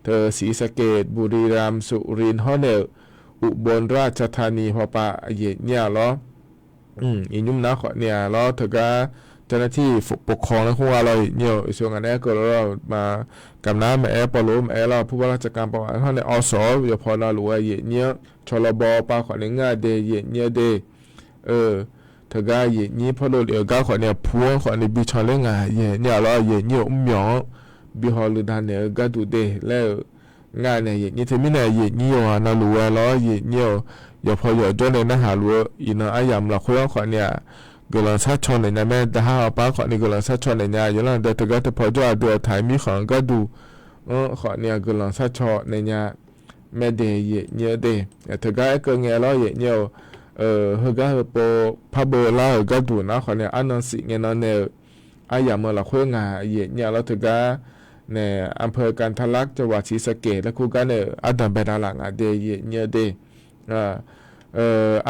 Teu ศรีสะเกษ บุรีรัมย์ สุรินทร์ hawr nae-euq อุบลราชธานี hawpav yaeqnyir-a lawr. Iqnymr nar khawfni-a lawr teugar เจ้าหน้าที่ปกครอง laer kur nga lawr yaeqnyir-eu, iqsur ngaq nae aerkeuv lawr, kamq nar maqaer, pawlof maqaer lawr, ผู้ว่าราชการ pawqpaf hawr nae awsawq-awr yawqpaw navluf ghae yaeqnyir-anr cawq lawbaw pav khawfni ngar de yaeqnyir-eu de. Teugar yaeqnyir pawrdov lef-eu gar khawfni aqpu-anr khawfni bi canler ngaq yaeqnyir-a lawr, yaeqnyir-euq mrmyawq-anr bi hawluf daq naeq-eu gharduq de laer-euq ngar nae yaeqnyir. Teumirnae yaeqnyir yawqghaq navluf ghae lawr yaeqnyir-eu, yawqpaw yawqjawr nae narhaq luf-eu iqnan aryamq lafkhoer-anr khawfni-aq, guiqlanq sharcaw naeq nya mae. Daqhar hawpav-anr khawfni guiqlanq sharcaw naeq nya. Yawqlanr dae teugar teupaw jawr aqdui-euq taiq mirkhanq gharduq-anr khawfni-aq guiqlanq sharcaw naeq nya mae de yaeqnyir-eu de. Teugar aerkeuv ngae lawr yaeqnyir-eu, heugar heupov parbeuv lar-euq gharduq nar khawfni arnan sif ngae nan nae-euq aryamq-eu lafkhoer ngaq yaeqnyir-a lawr teugar nae, อำเภอกันทรลักษณ์ จังหวัดศรีสะเกษ laer kur gar nae-euq ardanq bae davlaf ngaq de yaeqnyir-eu de.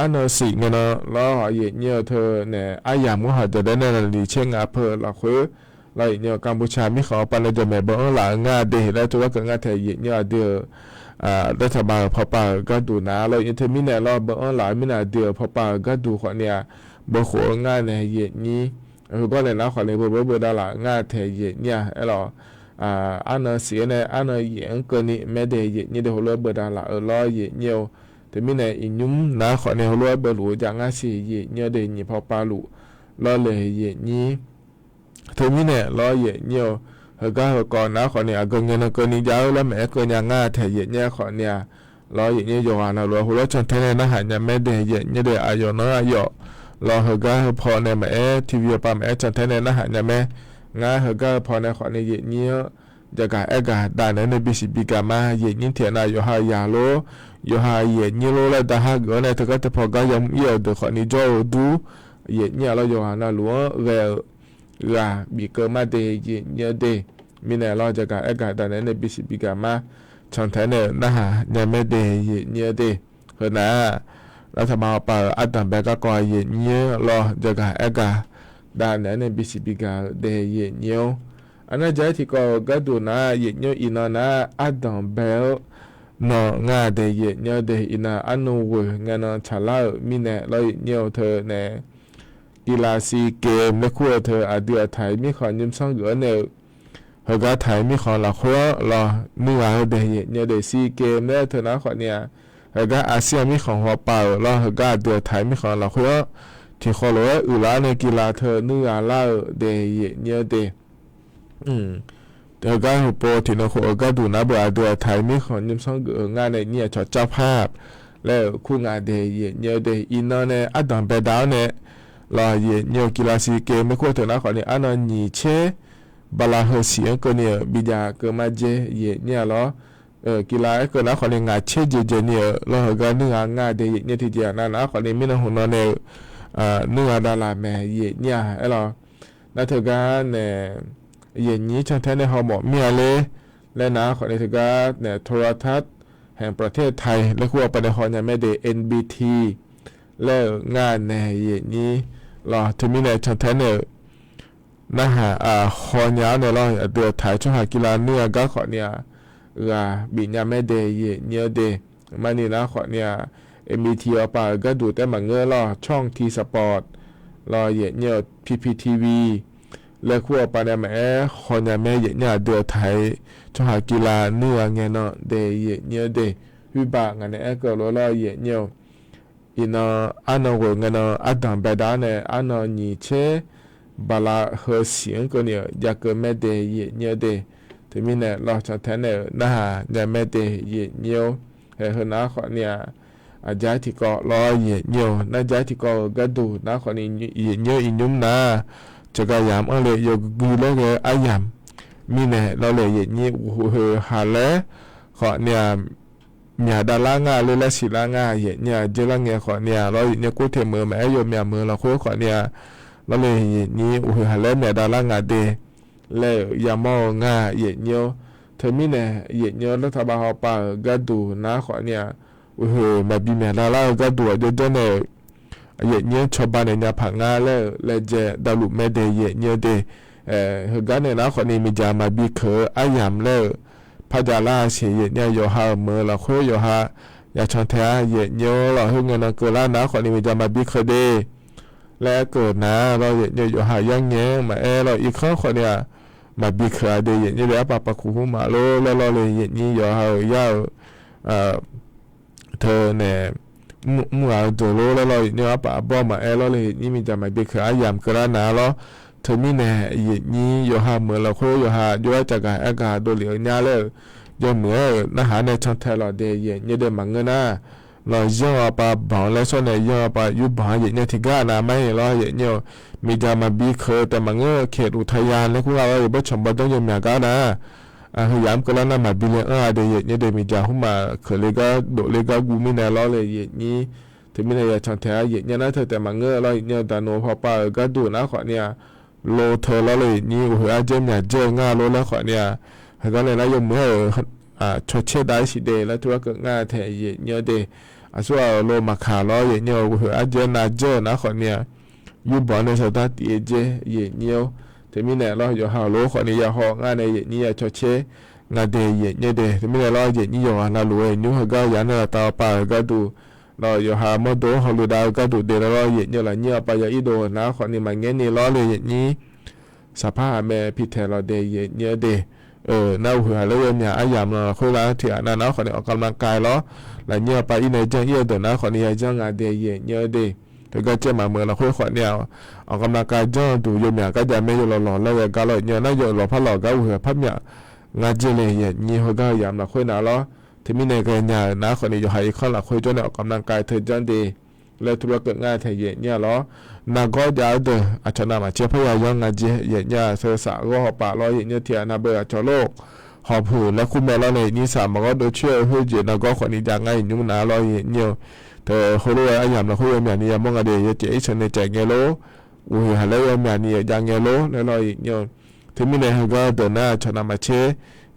Arnan sif ngae nan lawr yaeqnyir-eu teu nae aryamq-anr haq jadae nae naqliq tser ngaq peu lafkhoer lawr yaeqnyir-eu Kambuqtsa mirkhanq hawpav nae jawqmaeq beu anr laf-eu ngar de laer teugar keuv ngar taeq yaeqnyir-eu aqdui-euq daertaq bav-euq pawqpav-euq gharduq nar lawr yaeqnyir teumirnae lawr beu anr laf-eu mirnae aqdui-euq pawqpav-euq gharduq khawfni-aq, beukhof-eu ngar nae yaeqnyir Heugawr nae nar khawfni beu beu beudav laf ngar taeq yaeq nyir-a aerlawq. Arnan siq-aer nae arnan yaef-anr keuvni maerdae yaeq nyir de heulof-aer beudav laf-euq lawr yaeq nyir-eu. Teumirnae iqnymr nar khawfni heulof-aer beuvluf-eu jav ngar siq yaeq nyir-eu de nyiq paw pav luf lawr le yaeq nyir. Teumirnae lawr yaeq nyir-eu. Heugar heukawv nar khawfni aqgeu ngae nan keuvni jav-eu laer maqaer keuv nya ngar taeq yaeq nyir khawfni-a lawr yaeq nyir yawqghaq navluf-eu heulof-aer cantae nae narhaq nya maerdae yaeq nyir de aqyawf nanr aqyawf lawr heugar heupaw nae maqaer tiqviq yawpav maqaer cantae nae narhaq nya mae. Ngar heugar heupaw nae khawfni yaeq nyir-anr jagaq aergaq dav naeq-aer nae bisiq bigaq ma yaeq nyir tiq nar yawqha yaq lor, yawqha yaeq nyir lor laer dav har geuf-awr nae teugar teupaw gar yamr ir-euq deuq khawfni jawr-eu dur yaeq nyir-a lawr yawqghaq navluf-anr ghae-euq ghaq bif keuv mar de yaeq nyir-eu de. Mirnae lawr jagaq aergaq dav naeq-aer nae bisiq bigaq ma cantae nae-euq narhaq nya maerdae yaeq nyir-eu de. Heu nar-aq, lavtaqma hawpav-euq ardanq bae garkawv yaeq nyir lawr jagaq aergaq dav naeq-aer nae bisiq bigaq-eu de yaeq nyir-or. Arnar ja-aer tiqkawv-euq gharduq nar yaeq nyir-or iqnan nar ardanq bae-awr nan ngar de yaeq nyir-eu de iqnan arnan ghoeq ngae nan tsaqlar-euq mirnae lawr yaeq nyir-eu teu nae กีฬาซีเกม laer kur-eu teu aqdui aqtaq-iq mirkhanq nymrsanr geuf-awr nae-eu heugar taq-iq mirkhanq lafkhoer-anr lawr nuighaq-eu de yaeq nyir-eu de ซีเกม laer teu nar khawfni-a heugar อาเซียน mirkhanq hawpav-euq lawr heugar aqdui aqtaq-iq mirkhanq lafkhoer-anr tiqkhawf lof-aer uiqlar nae กีฬา teu nuighaq lar-eu de yaeq nyir-eu de. Heugar heupaw tiqnan khof-eu gharduq nar beu aqdui aqtaq-iq mirkhanq nymrsanr geuf-eu ngar nae nyir aqcawq เจ้าภาพ laer-euq kur ngaq de yaeq nyir-eu de iqnan nae ardanq baedav-awr nae lawr yaeq nyir-eu กีฬาซีเกม laer kur-eu teu nar khawfni arnan nyiq tser bala heu siq-anr keuvni-euq bijav keuv mar dzer yaeq nyir-a lawr. กีฬา aer keuv nar khawfni ngaq tser jeq jeq ni-euq lawr heugar nuighaq ngar de yaeq nyir tiqjeq-aq nav nar khawfni mirnan hmq nan nae-eu nuighaq davlaf mae yaeq nyir-a aerlawr. Nar teugar nae yaeq nyir cantae nae hawmawf mir-a ler laer nar khawfni teugar nae โทรทัศน์แห่งประเทศไทย laer kur-awr paq nae hawnya maer de NBT laer-euq ngar nae yaeq nyir lawr teumirnae cantae nae-euq narhaq hawnya-awr nae lawr aqdui aqtaq-iq tsawrhaq กีฬา nuighaq gar khawfni-a ghaq bifnya maer de yaeq nyir-eu de. Marni nar khawfni-a NBT-awr paq-euq gharduq taef maqngeur lawr ช่องทีสปอร์ต lawr yaeq nyir-eu PPTV laer kur-awr paq nae maqaer hawnya maer yaeq nyir aqdui aqtaq-iq tsawrhaq กีฬา nuighaq ngae nan de yaeq nyir-eu de. Huiqbaq ngaq nae aer keuv lof-aer lawr yaeq nyir-eu. Iqnan arnan ghoeq ngae nan ardanq baedav-awr nae arnan nyiq tser bala heu siq-anr keuvni-euq jav keuv maer de yaeq nyir-eu de. Teumirnae lawr cantae nae-euq narhaq nya maer de yaeq nyir-or. Hae heu nar khawfni-a aqja-aer tiqkawv lawr yaeq nyir-eu nar ja-aer tiqkawv-euq gharduq nar khawfni yaeq nyir-eu iqnymr nar jaqgaq yamq-anr le yawgui laer ghae-eu aryamq mirnae lawr le yaeq nyir uqhoeq haq laer khawfni-a myaq davlar ngar ler laer siqlar ngar yaeq nyir-a dzeurlar ngae khawfni-a lawr yaeq nyir kov teq meuq maqaer yawmyaq meuq lafkhoer khawfni-a lawr le yaeq nyir uqhoeq haq laer myaq davlar nga de laer-euq yamawr-eu ngar yaeq nyir-or. Teumirnae yaeq nyir-eu lar taqbav hawpav-euq gharduq nar khawfni-a uqhoeq maqbi myaq davlar-eu gharduq aqjox janr nae-euq yaeq nyir-anr cawba naeq nya paq ngar laer-euq laejae davluf maer de yaeq nyir-eu de. Heugar nae nar khawfni miqdzaq maqbi keuq-eu aryamq laer-euq parjav lar-a siq yaeq nyir-a yawqha-euq meuq lafkhoer yawqha yacan tae-a yaeq nyir-or lawr khoer ngae nan keuvlar nar khawfni miqdzaq maqbi keuq de laer aer keuv nar lawr yaeq nyir-eu yawqha yar ngae-anr maqaer lawr irkanr khawfni-a maqbi keuq-a de yaeq nyir de arpaf paf kuq hmr maf lor laer lawr le yaeq nyir yawqha-euq yar-euq teu nae mr ghaq-eu deuq lor laer lawr yaeq nyir arpaf arbawr maqaer lawr le yaeq nyir miqdzaq maqbi keuq aryamq keuvlar nar lawr. Teumirnae yaeq nyir yawqha meuq lafkhoer yawqha jov-aer caqgaq aer gaq dovlef-eu nya laer-euq yawmuiq-aer-euq narhaq nae cantae lawq de yaeq nyir de maqngeur nar lawq yanr-eu arpaf banq laer sawr nae yanr-eu arpaf yurbanq-a yaeq nyir tiqgar nav mar-iq lawr yaeq nyir-eu miqdzaq maqbi keuq-eu taef maqngeur-eu keq luf taya laer kur lar lawr yawbawr canq bawr danr yawmyaq gar nar heuyamq keuvlar nar maqbi le anr-a de yaeq nyir de miqdzaq hmr maf keuq le gar dov le gar guv mirnae lawr le yaeq nyir. Teumirnae yacan tae-a yaeq nyir nar teu taef maqngeur lawr yaeq nyir-eu daqnoq hawpav-euq gharduq nar khawfni-a lo teu lawr le yaeq nyir uqhoeq ardzer myaq dzeur-eu ngar lor laer khawfni-a heugar nae nar yawmuiq-aer-euq cawcaer dav-ir siq de laer tov-aer keuv ngar tae yaeq nyir-eu de. Aqsurghaq-euq lo maqkaq lawr yaeq nyir-eu uqhoeq ardzer nav dzeur-eu nar khawfni-a yurbanq nae saqdar tif-eu dzer yaeq nyir-or. Teumirnae lawr yawqha-euq lo khawfni yahaw ngar nae yaeq nyir ya cawcaer nga de yaeq nyir de. Teumirnae lawr yaeq nyir yawqghaq navluf-eu nymr heugar yaq nae laftav pav-euq gharduq Nawq yawqha mawrdo-anr hawluf dav-eu gharduq de lawr, yaefnyir-eu lafnyir aqpav ya irdov nar khawfni maqngaer ni lawr le yaefnyir. Saqpar haq mae pi taeq lawq de yaefnyir-eu de. Euq, nar uqhuiq haq laer yawmyaq aryamq lanq lafkhoer lar tiq ghaq nav nar khawfni ออกกำลังกาย lawr. Lafnyir aqpav ir nae janr ir-eu deuq nar khawfni ya janr nga de yaefnyir-eu de. Heugar caev maqmeuq lafkhoer khawfni-aq, ออกกำลังกาย janr-eu duq yawmyaq garjav mae yawlawq lawq laer ghae gar lawr yaefnyir-eu nar yawlawq parlawq gar uqhuiq parmyaq nga jeq le yaefnyir heugar-eu yamq lafkhoer nav lawr. Teumirnae ghaenya-euq nar khawfni yawqha irkanr lafkhoer jawrnae ออกกำลังกาย teujanr de laer turlawr keuv ngar taeq yaefnyir-a lawr. Nargawr jav-eu deuq aqcawq navmaqtser parya yanr nga jeq yaefnyir-a, sheuqsaq ghawr hawpaf lawr yaefnyir tiq ghaq nav beu aqcawq lor. Hawpuq laer kur mae lawr nae yaefnyir saq maqghawr dov coer-eu khoerjeq nargawr khawfni jav ngar yaefnyir nav lawr yaefnyir-eu. Teu heulof-aer aryamq lafkhoer yawmyaq ni yamawr nga de, yacaev ir sheuq nae caev ngae lor. Uqhuiq haq laer yawmyaq ni yawjav ngae lor laer lawr yaefnyir-eu. Teumirnae heugar deuq nar aqcawq navmaqtser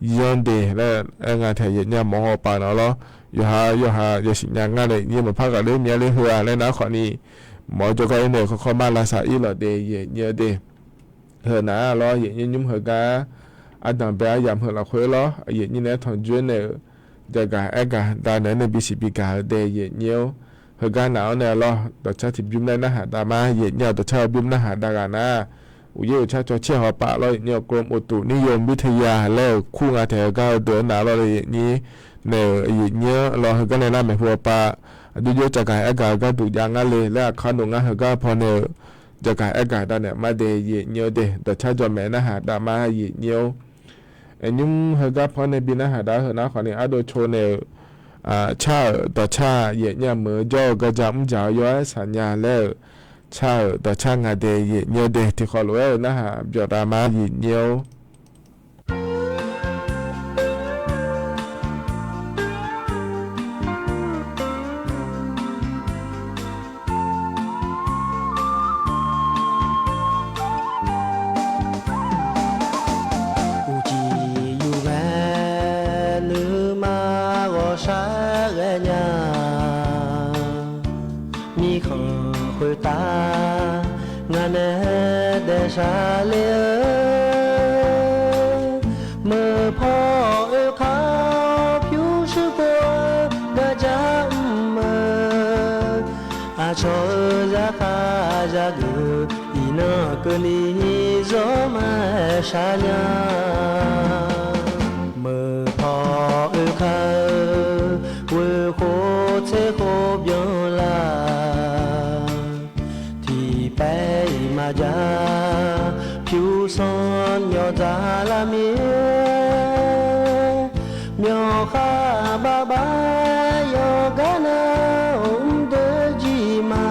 yanr de laer aer nga taeq yaefnyir mawq hawpaf nav lawr. Yawqha yawqha yasiq nya ngar nae yaefnyir maqpar ghaqler myav ler heu-a laer nar khawfni mawq-eu jawrgar ir nae kawrkawr mar lavsaq ir lawq de yaefnyir-eu de. Heu nav-a lawr yaefnyir nymr heugar ardanq bae aryamq heu lafkhoer lawr yaefnyir nae aer tanqjoer nae-euq jagaq aergaq dav naeq-aer nae bisiq bigaq-eu de yaefnyir-or. Heugar nav-anr nae lawr dawqcar tiqbymr laer narhaq dav ma yaefnyir-a, dawqcar-eu bymr narhaq dav ghaq nar, uqyaer uqcar cawcaer hawpaf lawr yaefnyir-a, กรมอุตุนิยมวิทยา laer-euq kur nga taeq heugar-eu deuq-anr nav lawr le yaefnyir nae-euq yaefnyir-anr lawr heugar nae lar maeqhu hawpaf aqjox jov-aer jagaq aergaq-eu gharduq jav ngar le laer aqkar noeq ngar heugar pawnae-euq jagaq aergaq dav naeq mar de yaefnyir-eu de, dawqcar jawq maeq narhaq dav ma yaefnyir-or. Nymr heugar pawnae bi narhaq dav-eu heu nar khawfni ardov co nae-euq car-euq dawqcar yaefnyir-a meuq-eu jawr-eu garja mrjaq-eu yawr-aer saqnya laer-euq car-euq dawqcar nga de yaefnyir-eu de, tiqkhawf lof-aer-euq narhaq byawq dav ma yaefnyir-or. Uqcif yufghae nuima ghawqshaq ghaenya, mirkhanq khoertav ngaq nae daefshaq le-eu, meuq paw oekar pyurshuir pov-eu garja mr-eu, aqcawq-euq zaqkhav zaqgeuf iqnan keuvni zawr ma shar nya. Meuq paw oekar-eu ghoeqkhof tserkhof byanlar, tiqpaer iq maqja pyursanr yawdzaq lar mir-aer, myawqkhar baqbav yawqgar nar-awq mrdeuq jir ma,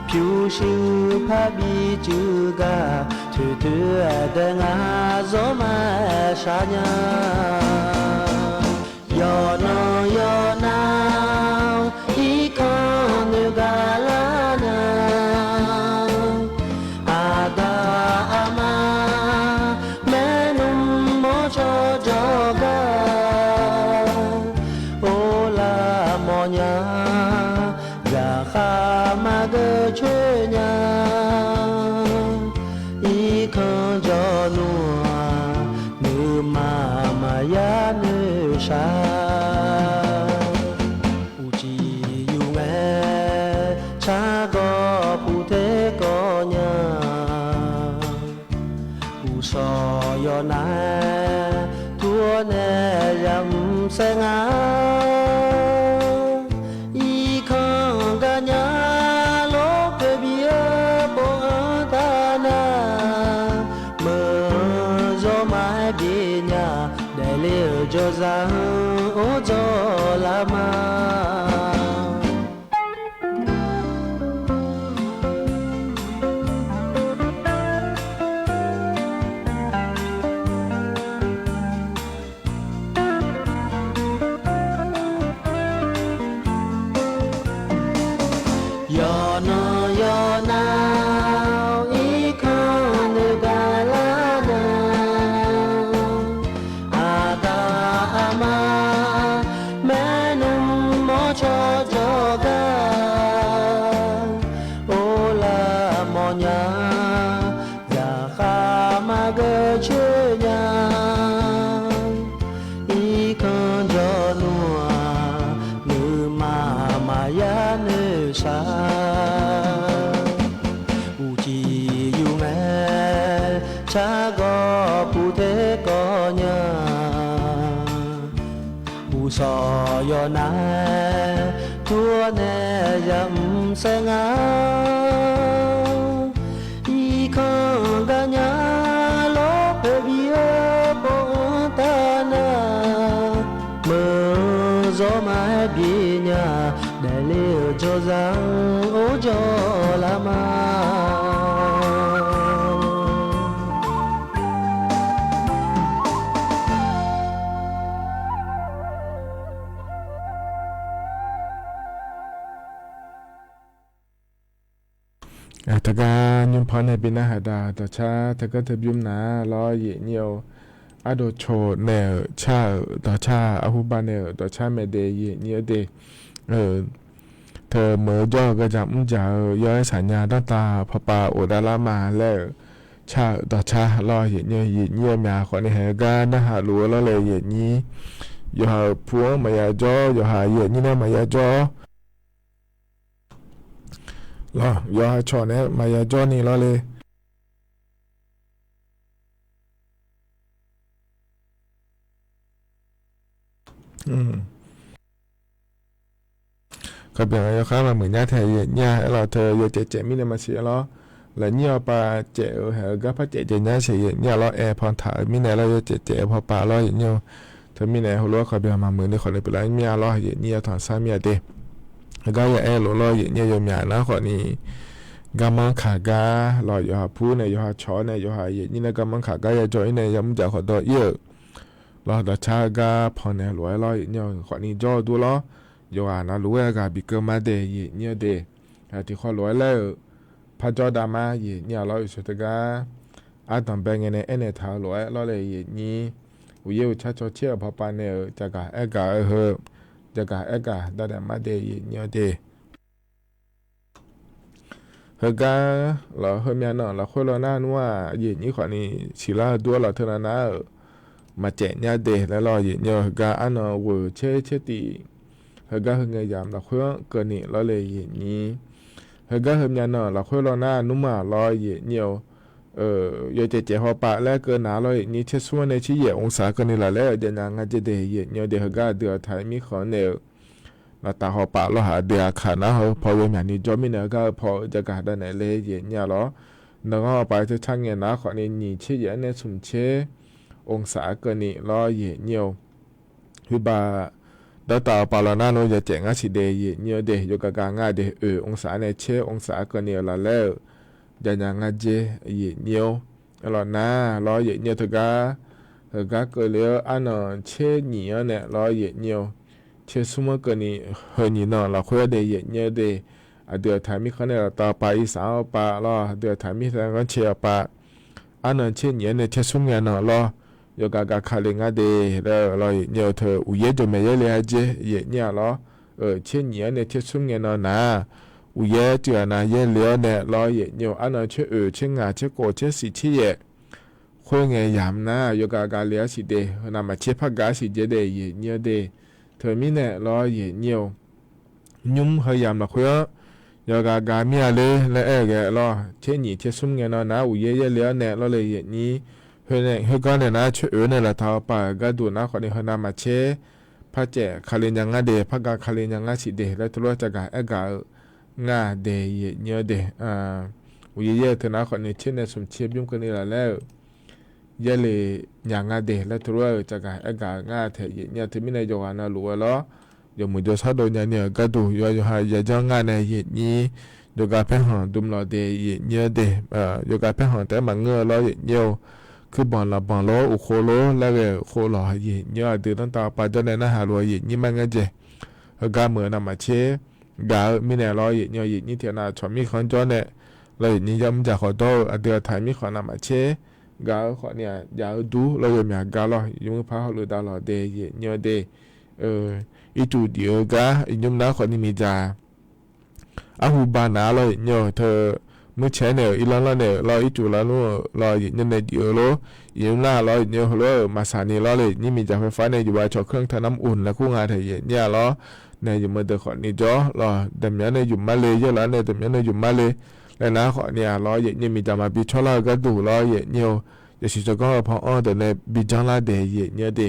pyurshuir parbi cuiv gar toeqtoeq dae ngar zawr ma shar nya. Yawqnan yawqnan irkanr noeq gar lar nya. Aqda aqma maernmr mawrcawq jawrgar, or lar mawrnya, zaqkhav maqgeur coer nya. Irkanr jawr nmr-aq, nuima maqya noeqshaq. Uqcif yufngae cargawr puq ter kawv nya. Uqshawq yawqnav-aer tur-awr nae yamq saer nga. Irkanr garnya lor poeqbif-eu pov-anr taq nar, meuq-anr zawr ma-aer bi nya, daefle-euq jawrzaq-anr or dzawr lar ma. Yawqnan yawqnan irkanr noeq gar lar nya. Aqda aqma maernmr mawrcawq jawrgar, or lar mawrnya, zaqkhav maqgeur coer nya. Irkanr jawr nmr-aq, nuima ma Tsawq yawqnav-aer tur-awr nae yamq saer nga. Irkanq gar nya lawr poeqbif-eu pov-anr taf nar, meuq zawr ma-aer bif nya, daefle-euq jawrzaq-anr or jawrlar ma. Teugar nymrpanr nae bi narhaq daq dawqcar teugar teubymr nar lawr yaeqnyir-eu ardov coq naeq-euq car-euq dawqcar arhuba naeq-euq dawqcar mae de yaeqnyir-eu de. Teu meuq-eu jawr-eu gaqjaq mrjaq-eu yawr-aer saqnya danrtav pawpav of davlar ma laer-euq car-euq dawqcar lawr yaeqnyir-eu yaeqnyir-eu myaq khawfni haeq-eu gar narhaq luf-eu lawr le yaeqnyir. Yawqha-euq pu-anr maqya jawr, yawqha yaeqnyir nar maqya jawr. Lawr, yawqha cawq naeq-aer maqya jawr ni lawr le. Kaqbyan yawkhar maqmuiq nya tae yaeqnyir-a aer lawr teu yawcaev caev mirnae maqsiq-a lawr. Lafnyir awqpav caev-eu haeq-eu gar par caev caev nya sheuq yaeqnyir-a lawr aer paw taq-eu mirnae lawr yawcaev caev-eu pawpav lawr yaeqnyir-eu. Teumirnae heulof-aer kaqbyan maqmuiq ni khawfni pyeuflar mir-a lawr yaeqnyir-a tanqsar mir-a de. Heugar ya aer lof lawr yaeqnyir-eu yawmyaq nar khawfni garmanr kaq gar lawr yawqha pur nae yawqha cawq-awr nae yawqha yaeqnyir nar garmanr kaq gar ya jawr-ir nae yamr jaq khawf dawr-ir-euq lawr dawqcar gar pannaeq lof-aer lawr yaeqnyir-eu khawfni jawr-eu dur lawr. Yawqghaq navluf-aer aqghaq bikeuv ma de yaeqnyir-eu de. Tiqkhawv lof-aer laer-euq parjawr dav ma yaeqnyir-a lawr uqshoe teugar ardanq bae ngae nae aernaeq taq-eu lof-aer lawr le yaeqnyir. Uqyaer uqcar cawcaer-euq pawpav nae-euq caqgaq aergaq-eu heu, caqgaq aergaq dardaef ma de yaeqnyir-eu de. Heugar lawr heumyav nanq lafkhoer law nar nmr-aq yaeqnyir khawfni siqlar-eu dur-aer lawr teunav nar-euq maqcaev nya de laer lawr yaeqnyir-eu heugar arnan ghoeq caer caer tif. Heugar heungae yamq lafkhoer-anr keuvni lawr le yaeqnyir. Heugar heumyav nanq lafkhoer law nar nmr-aq lawr yaeqnyir-eu yawcaev caev hawpav laer keuv nar lawr yaeqnyir tser smr-anr nae tser yaef องศา keuvni laf laer-euq javnya nga jaer de yaeqnyir-eu de heugar aqdui aqtaq-eu mirkhanq-anr nae-euq laftav hawpav lawr haq aqdui aqkaq nar heu paw yawmyaq ni jawr mirnae heugar-eu paw-eu jaqgaq darnaeq le yaeqnyir-a lawr. Nanqghanr hawpav tser tsar ngae nar khawfni nyiq tser yaef-anr nae smq tser องศา keuvni lawr yaeqnyir-eu. Khoerbav dawrtav hawpav law nar nmr yawcaev ngar siq de yaeqnyir-eu de yawgaq gaq nga de oeq องศา nae tser องศา keuvni-euq laf laer-euq javnya nga jaer yaeqnyir-or. Lawr nar lawr yaeqnyir-eu teugar heugar keuvle-eu arnan tser nyiq-anr nae lawr yaeqnyir-eu tser smr-anr keuvni heu nyiq nanq lafkhoer-anr de yaeqnyir-eu de. Aqdui aqtaq mirkhanq nae laftav hawpav irsaq-anr hawpav lawr aqdui aqtaq mirkhanq ghanrcae hawpav arnan tser nyiq-anr nae tser smr ngae nanq lawr yawgaq gaq kale ngar de laer-eu lawr yaeqnyir-eu teu uqyaer jawqmaeq yaerle-a jaer yaeqnyir-a lawr. Tser nyiq-anr nae tser smr ngae nanq nar uqyaer tiq ghaq nav yaerle-awr nae lawr yaeqnyir-eu arnan tser oeq tser ngaq tser kof tser siq tser yaef khoerngae yamq nar yawgaq gaq le-a siq de heu navmaqtser par gaq-a siq jaer de yaeqnyir-eu de. Teumirnae lawr yaeqnyir-eu nymr heu yamq lafkhoer-anr yawgaq gaq mir-a ler laer aer-eu ghae lawr tser nyiq tser smr ngae nanq nar uqyaer yaerle-awr nae lawr le yaeqnyir. Khoergar nae nar tser oeq nae laftav hawpav-euq gharduq nar khawfni heu navmaqtser par caev kale nya ngar de par gaq kale nya ngar siq de laer teulof-aer caqgaq aergaq-eu ngar de yaeqnyir-eu de. Uqyaer yaer-eu teu nar khawfni tser nae smq tser bymr keuvni laf laer-euq yaerle nya ngar de laer teulof-aer-euq caqgaq aergaq-eu ngar taeq yaeqnyir-a teumirnae yawqghaq navluf-aer lawr yawmuiq jawrshar dov nyani-euq gharduq yawqha yawqha yajanr ngar nae yaeqnyir yawgaq paerkhanq dm lawq de yaeqnyir-eu de. Yawgaq paerkhanq taef-aer maqngeur-eu lawr yaeqnyir-eu kuirbanq lafbanq lor uqkhov lor laer ghae-euq khof lawq yaeqnyir-eu aqdui danrtav pav jawr nae narhaq lof-aer yaeqnyir mar ngar jae. Heugar meuq-eu navmaqtser gaq-eu mirnae lawr yaeqnyir-eu yaeqnyir tiqnav cawq mirkhanq jawr nae lawr yaeqnyir yamr jaq khawf dawr-eu aqdui aqtaq mirkhanq navmaqtser gaq-eu khawfni-aq jav-eu dur lawr yawmyaq gar lawr yawmuiq par hawluf dav lawq de yaeqnyir-eu de. Ircuf diq-eu gar iqnymr nar khawfni miqdzaq arhu ba nav lawr yaeqnyir-eu teu muircaer nae-euq irlanr lanr nae-euq lawr ircuf lar nmr-euq lawr yaeqnyir nae diq-eu lor. Iqnymr nar lawr yaeqnyir heulof-aer-euq maqsaq ni lawr le yaeqnyir miqdzaq ไฟฟ้า nae yuf-a cawq keurlanr taq nar mr of nae kur nga taeq yaeqnyir-a lawr. Nae yuf meuq deuq khawfni jawr lawr daqmyanr nae yuf mar le yaerlaf nae daqmyanr nae yuf mar le laer nar khawfni-aq lawr yaeqnyir miqdzaq maqbi cawrlar-eu gharduq lawr yaeqnyir-eu yasiq tsawrganr-eu paw anr deuq nae bi janrlar daeq yaeqnyir-eu de.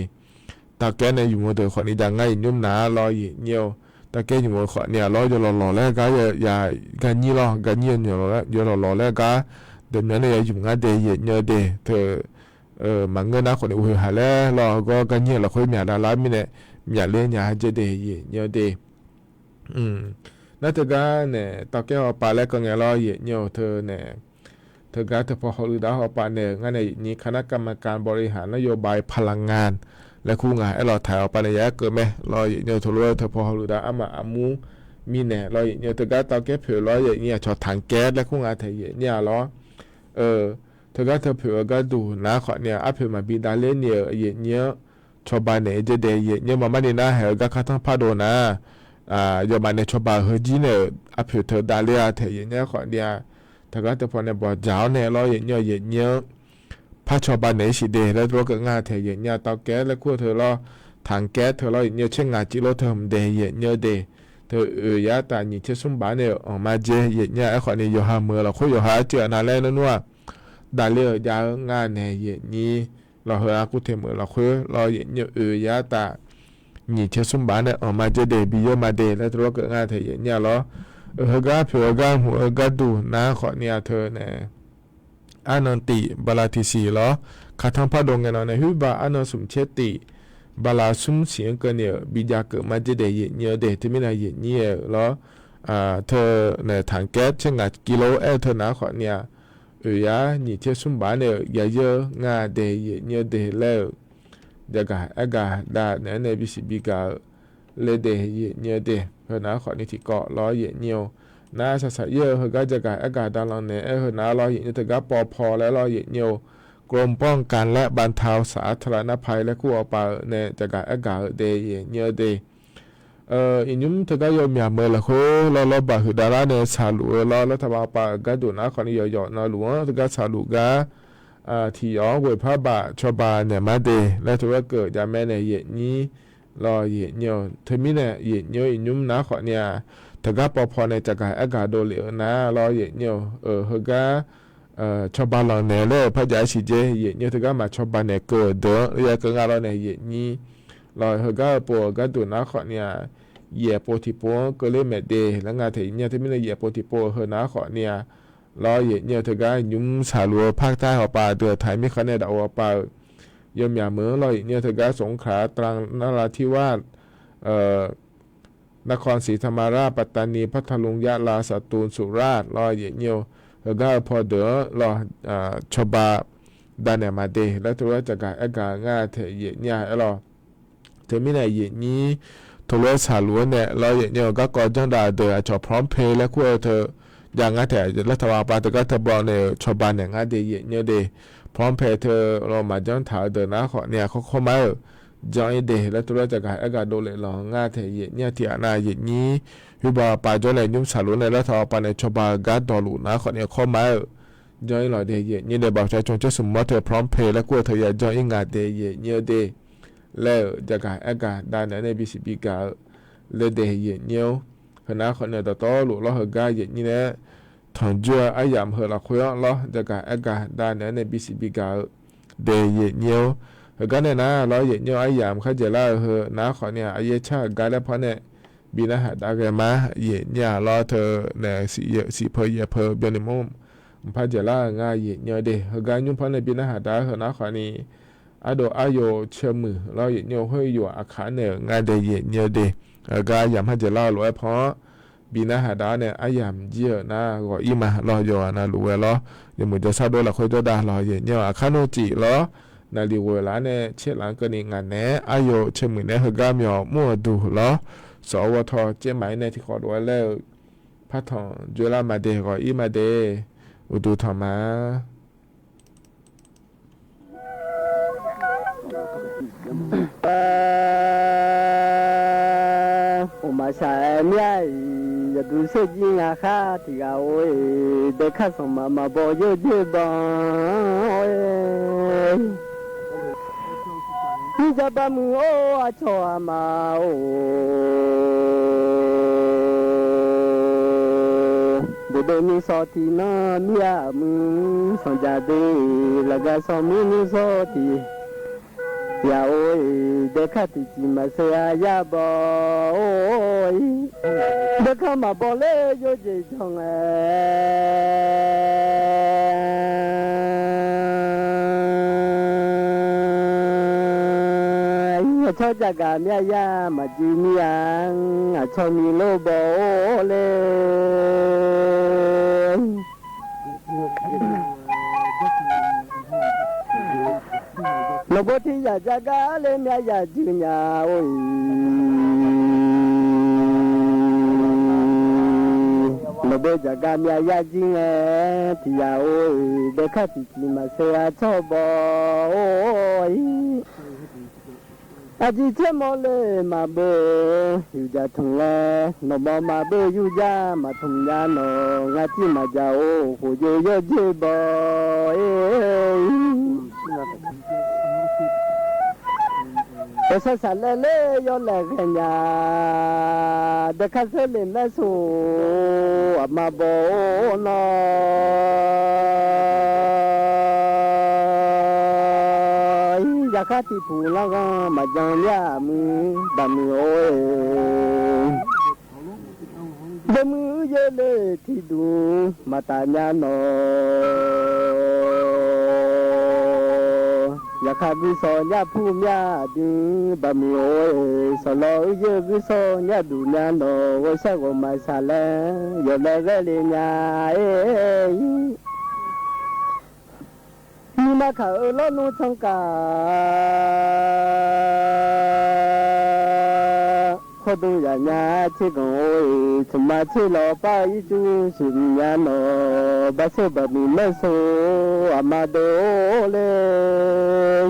tavkaer nae ymq-eu deuq khawfni jav ngar iqnymr nar lawr, yaeqnyir-eu. Tavkaer ymq-eu khawfni-aq lawr, yawlawq lawq laer gar ya, ganyir lawr, ganyir-eu yawlawq lawq laer gar, deuq myav nae ya ymq ngar de, yaeqnyir-eu de. Teu maqngeur nar khawfni uqhoeq haq laer lawr, heugar ganyir-eu lafkhoer myaq dav lar mirnae, myaqler nya-a jaer de, yaeqnyir-eu de. Nar teugar nae tavkaer hawpav laer keuv ngae lawr, yaeqnyir-eu teu nae, teugar teupaw hawluiv dav hawpav naeq-euq ngar nae yaeqnyir คณะกรรมการบริหารนโยบายพลังงาน laer kur nga aer lawq, taq hawpav naeq ya aer keuv mae lawr, yaeqnyir-eu teulof-aer teupaw hawluiv dav armaf armur mirnae lawr, yaeqnyir-eu teugar tavkaer poeq lawr, yaeqnyir aqcawq ถังแก๊ส laer kur nga taeq yaeqnyir-a lawr. Teugar teu poeq-eu gharduq nar khawfni-aq, arpoeq maqbi davler ni-euq yaeqnyir-anr cawba naeq-eu jaer de, yaeqnyir-eu maqmar ni nar haeq-eu gar kartanr pardov nar, yawmaf nae cawba-euq heujir nae-euq arpoeq teu davler-a taeq yaeqnyir khawfni-aq, teugar teupaw nae bawqdzaq-awr nae lawr, yaeqnyir-eu yaeqnyir-anr par cawba naeq-ir siq de laer teulof-aer keuv nga taeq yaeqnyir-a. Tavkaer laer kur-eu teu lawr, ถังแก๊ส teu lawr, yaeqnyir-eu tser ngaq civ lof teu hmq de, yaeqnyir-eu de. Teu oeq yar taf nyiq tser smr baf nae-euq anqma dzer yaeqnyir-a. Aerkhawfni yawqha meuq-eu lafkhoer yawqha arcuiv-aq nav laer nmr-aq, davler-eu jav-eu nga naeq yaeqnyir lawr, heu-a kur te meuq-eu lafkhoer lawr, yaeqnyir-eu oeq yar taf nyiq tser smr baf nae anqma dzer de, bi yawr ma de laer teulof-aer keuv nga taeq yaeqnyir-a lawr. Heugar poeq-eu gar hmq-eu gharduq nar khawfni-aq teu nae arnan tif bala tiqsiq lawr, kartanr pardov ngae nan nae huirbaq arnan smq tser tif bala smr siq-anr keuvni-euq bi jav keuv ma dzer de, yaeqnyir-eu de. Teumirnae yaeqnyir-eu lawr, teu nae ถังแก๊ส tser ngaq civ lof aer-eu teu nar khawfni-aq, oeq yar nyiq tser smr baf nae-euq ya yeur nga de, yaeqnyir-eu de laer-euq jaqgaq aergaq dav naeq-aer nae bisiq bi gaq-eu le de, yaeqnyir-eu de. Heu nar khawfni tiqkawv lawr, yaeqnyir-eu nar saqsaq ir-eu heugar jaqgaq aergaq dav lanq naeq-aer heu nar lawr, yaeqnyir-eu teugar paw paw laer lawr, yaeqnyir-eu กรมป้องกันและบรรเทาสาธารณภัย laer kur hawpav-euq nae jaqgaq aergaq-eu de, yaeqnyir-eu de. Iqnymr teugar yawmyaq meuq-eu lafkhoer lawr, lawrbaq huiqdav lar nae shaqluf-eu lawr, lawr taqbaq pav-euq gharduq nar khawfni yawqyawq navluf-anr teugar shaqluf gar, tiqyawf-anr ghoeq par baf cawba naeq ma de laer teulof-aer keuv jav mae nae yaeqnyir lawr, yaeqnyir-eu teumirnae yaeqnyir-eu iqnymr nar khawfni-aq, teugar paw paw nae jaqgaq aergaq dovlef-eu nar lawr, yaeqnyir-eu heugar cawba lanq naeq laer-euq par jav-aer siq dzer, yaeqnyir-eu teugar maqcawba naeq keuv-euq deuq-anr ya keuv nga lawr nae yaeqnyir lawr, heugar-eu pov-euq gharduq nar khawfni-aq, yaeq pov tiqpov-anr keuvler maeq de laer nga taeq yaeqnyir-a. Teumirnae yaeq pov tiqpov-eu heu nar khawfni-aq lawr, yaeqnyir-eu teugar nymr shaqluf-eu partaer hawpav deuq-euq taq mirkhanq nae daqov hawpav-euq yawmyaq meuq-anr lawr, yaeqnyir-eu teugar สงขลา ตรัง นราธิวาส นครศรีธรรมราช ปัตตานี พัทลุง ยะลา สตูล สุราษฎร์ lawr, yaeqnyir-eu heugar-eu paw deuq-anr lawr, cawba dav naeq ma de laer teulof-aer jaqgaq aergaq-eu nga taeq yaeqnyir-a aer lawr. Teumirnae yaeqnyir teulof-aer shaqluf-anr nae lawr, yaeqnyir-eu garkawv janrdav deuq aqcawq พร้อมเพย์ laer kur-eu teu jav ngar taeq laer taqbaq pav teugar teubaw nae-euq cawba naeq ngar de yaeqnyir de. พร้อมเพย์ teu lawr maqjanr taq-eu deuq nar khawfni-aq, kawrkawr mar-euq janr-ir de laer teulof-aer jaqgaq aergaq dovlef lanq nga taeq yaeqnyir-a. Tiqghaq nav yaeqnyir huiqbaw pav jawr nae nymr shaqluf-anr nae laer taqbaq pav nae cawba-eu gar dawqluf nar khawfni-aq, kawrmar-euq janr-ir lawq de yaeqnyir de. Baqpyaer cmq tser smq mawr teu พร้อมเพย์ laer kur-eu teu ya janr-ir nga de yaeqnyir-eu de laer-euq jaqgaq aergaq dav naeq-aer nae bisiq bi gaq-eu le de yaeqnyir-or. Heunar khawfni-aq, dawqtawvluf lawr heugar yaeqnyir nae-aer tanqjoer-eu aryamq heu lafkhoer-anr lawr, jaqgaq aergaq dav naeq-aer nae bisiq bi gaq-eu de yaeqnyir-or. Heugar nae nar lawr yaeqnyir-eu aryamq kharjaeq lar-eu heu nar khawfni-aq, aqyaer car-euq gar laer par nae bi narhaq dav ghae ma yaeqnyir-aq lawr teu nae siqpeu yaeqpeu byanni mr mqpar dzaeqlar-euq nga yaeqnyir-eu de. Heugar nymr par nae bi narhaq dav-aer heu nar khawfni ardov aryo ceuq muiq lawr yaeqnyir-eu khoer yawq aqkaq naeq-euq nga de yaeqnyir-eu de. Heugar yamq kharjaeq lar-eu lof-aer pan-anr bi narhaq dav-aer nae aryamq jir-euq nar ghawq-ir ma lawr, yawqghaq navluf ghae lawr, yawmuiq jawrshar dov lafkhoer jawrdav lawq yaeqnyir-eu aqkar nmr cif lawr, naqliq ghoeq laf-anr nae tser laf-anr keuvni ngaq naeq-aer aryo ceuq muiq naeq-aer heugar myawq mr-euq duq lawr, sawq-eu ghawrtaw tser maq-ir nae tiqkhawf lof-aer laer-eu partanq dzoerlar ma de, ghawq-ir ma de, uqduq tanq ma. Uqmaq shaq-aer mir-a-iq, yawqduq serjir nga khar tiq ghaq-or-e, dae kar sanq maq maq baw yawr dzoer ban-or-e. Mirjaq bar muiq-or, aqcawq aqma-or, dawqdawq nuisawq tiq nan mir-a muiq, sanqdzaq de lafgaq sanq muiq nuisawq tiq Tiq ghaq or-iq, daekar tiqciq maqseuv-a yar baw or-iq, daekar maqbaw ler yawjeq janr ngae, aqcawq jaqgaq myavya maqjuv mir-a, aqcawq miq lor baw or ler. Nawqbawr tiq yaq jaqgar ler myavya juir nya or-iq, nawqbawr jaqgar myavya juir ngae, tiq yaq or-iq, daekar tiqciq maqseuv-a tsawrbaw or-iq. Aqjeq tser mawr le maqbeuv-eu, yufjaq tmq laer nawqmawr maqbeuv yurjar maqtmq nya nawq, ngar tir maqjaq or, khofjov yawrdzer baw-ir. Yawshar shaqlaev ler yawlaeq ghaenya, daekar saerle maer so aqma baw or nawr. Yaqkhar tiqpuq lanrghanr maqjan ler-aq muiq baqmuiq or-e. Dawqmuiq uiqyaer le tiqduq maqtaf nya nawq. Yaqkhar guirsawq nyarpur myar aqdui baqmuiq or-e. Sawqlawq uiqyaer guirsawq nyarduq nya nawq. Ghawqshar ghawqmaf shaqlaev yawlaeq ghaer le nya-e. Nuima kaq-eu lawrnmr tsanr kaq, khawrdmr yaf nya tserganq or-e. Tmqma tser lawq par-eu ircuf sheuq nya nawq. Baqseur baqmuiq maer so aqma deuq or ler.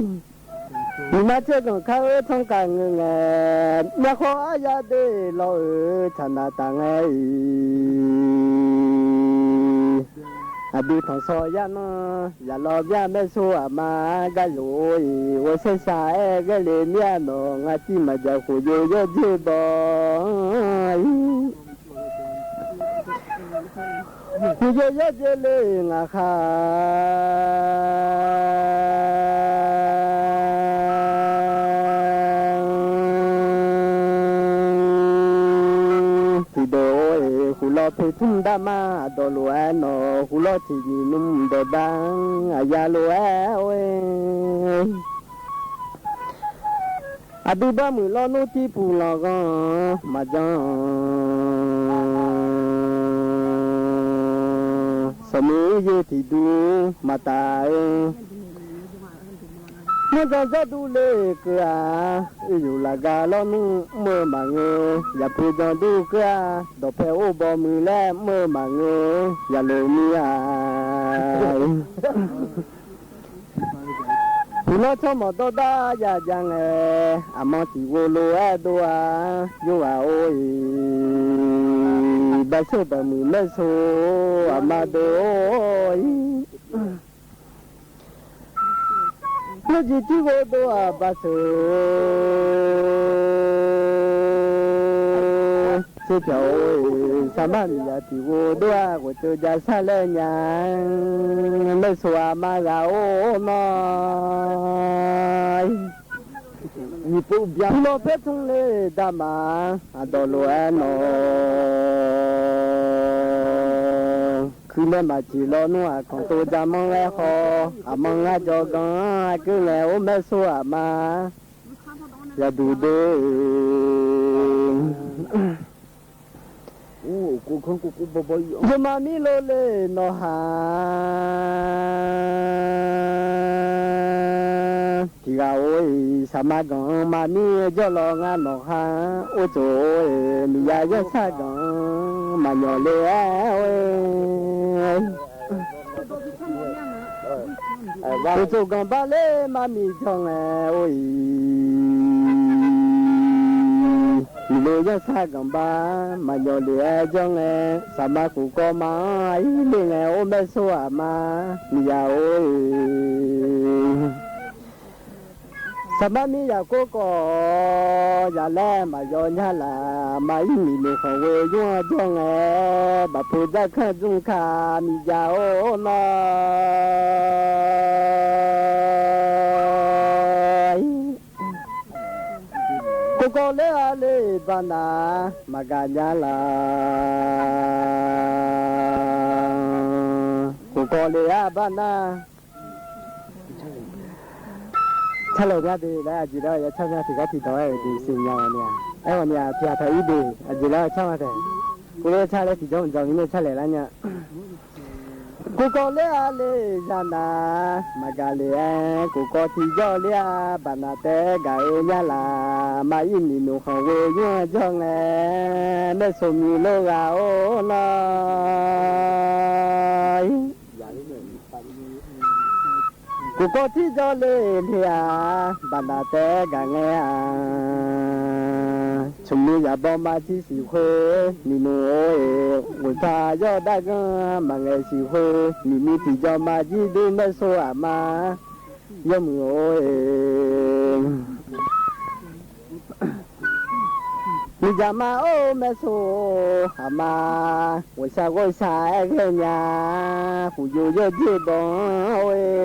Nuima tserganq kar-eu tsanr kaq ngeur ngae, myavkhawr aryar de lawr-euq tsaqnaq taf ngae-iq, aqdui tanqsawq yarnmr yaqlawr byar maer so aqma gar yawq or-iq. Ghawqshar shaq-aer ghaer le mir-a nawq. Ngar tir maqjaq khofjov yawrdzer baw-ir. Tiqjeq yawrdzer le ngaq khaq tiqdeuq or-e. Khuflawr poeqtmr darmar aqdawq lof-aer nawq. Khuflawr tiqnyiq nmr dawqdar aqya lof-aer or-e. Aqdui barmuiq lawrnmr tirpuq lanqghanr maqjan sanqmuiq uiqyaer tiqduq maqtaf-eu. Manrjan jawrduq le keuv-aq, oeryuf lafgar lawrnmr mr-eu maqngeur. Yaqpoeq jan dur keuv-aq, dawqpae or baw muiq laer mr-eu maqngeur. Yaqloq mir-a. Puqlar tsawrmawq dawrdav ya jav ngae, aqma tiqghov lof-aer dov-a. Yorghaq or-iq, baqseur baqmuiq maer so aqma deuq or-iq. Ngar jeq tirghov dov-aq baqseur. Tserpyaq or-iq, saqmar miqzaq tiqghov dov-a. Ghoftsov ja sar laer nya, maer so aqma ghaq or nawr. Puqlawr paertmr le darmaf aqdawq lof-aer nawq. Kuiq nae maqjeq lawrnmr aqkanq tov ja manr-aer haw. Aqma ngar jawrganr-anr aqgeu ngae or maer so aqma. Yaqduq de. Yawma mir lov le nawq ha. Tiq ghaq or-iq, saqma ganq-anr maqmir jawrlawq ngar nawq ha. Or tsof or-iq, miqzaq yarsar ganq-anr maqnyawq le-aer or-e. Uqtsof ganq bar ler mar miq janr ngae or-iq, miqlo yarsar ganq bar maqnyawq le-aer janr ngae, saqma khof kawv ma-anr aqir le ngae or maer so aqma miqzaq or-iq. Saqmar mir yaqkov kawv yaq laer maqyaw nya laf, aqma ir miqnoeq khanqghoe yur-anr jawr ngae, bafpu dzarkanr dzmr ka miqdzaq or nawr. Kuvkawv ler-a le baqnaq maqgaq nya laf. Kuvkawv ler-a baqnaq. Carlaeq nya de laer aqjeq laer ya car nya tiqgar tiqdawq-aer-euq jeq siqnya-awq ni-aq. Aerkhawf ni-aq tiqghaq taq ir de aqjeq laer car ma taeq. Kuvler car laer tiqjawr mqdzan mirnae carlaeq lar nya. Kuvkawv ler-a le zanaq maqgaq le-aer, kuvkawv tiqjawr ler-a baqnaq taef-aer gaq-eu nya laf. Maqir miqnmq khanqghoe nymr-anr jawr ngae, maersaq miqlor ghaq-or nar. Kuvkawv tiqjawr le le-aq, baqnaq taef-aer gaq ngae-aq, tsmq ni yaqbaw maqjir siq khoer, miqnmq or-eq ghoeqpaq yawr darganr maqngaeq siq khoer, miqmi tiqjawr maqjir dur maersaq aqma yawmuiq or-eq. Miqdzaq ma or maersaq aqma, ghoeqshaq ghoeqshaq-aer ghae nya, khufyov yawr jir baw-anr or-eq.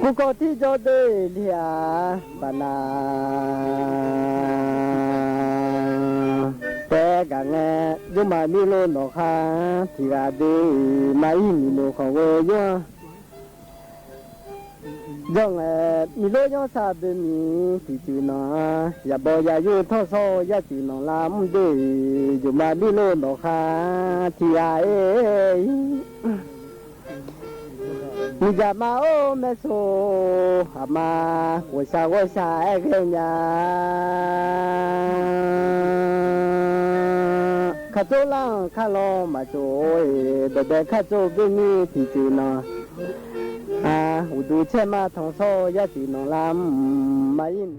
Kuvkawv tiqjawr de le-aq, baqnaq taef-aer gaq ngae, jawrmaf mirlor nawqkhar tiqghaq de, maqir miqnmq khanqghoe nymr-anr jawr ngae, miqlor yanrsaq boe miq tiqcuiv nanq-a, yaqbaw yaqyur tawrsawr-eu yarcuiv nanq lar mr de, jawrmaf mirlor nawqkhar tiqghaq-aer Miqdzaq ma or maersaq aqma, ghoeqshaq ghoeqshaq-aer ghae nya. Kartsov lar-anr karlawr maqtsov-eq, dawqbae kartsov boer mir tiqcuiv nanq, uqduq caer ma tanqsawr-eu yarcuiv nanq lar mr maqir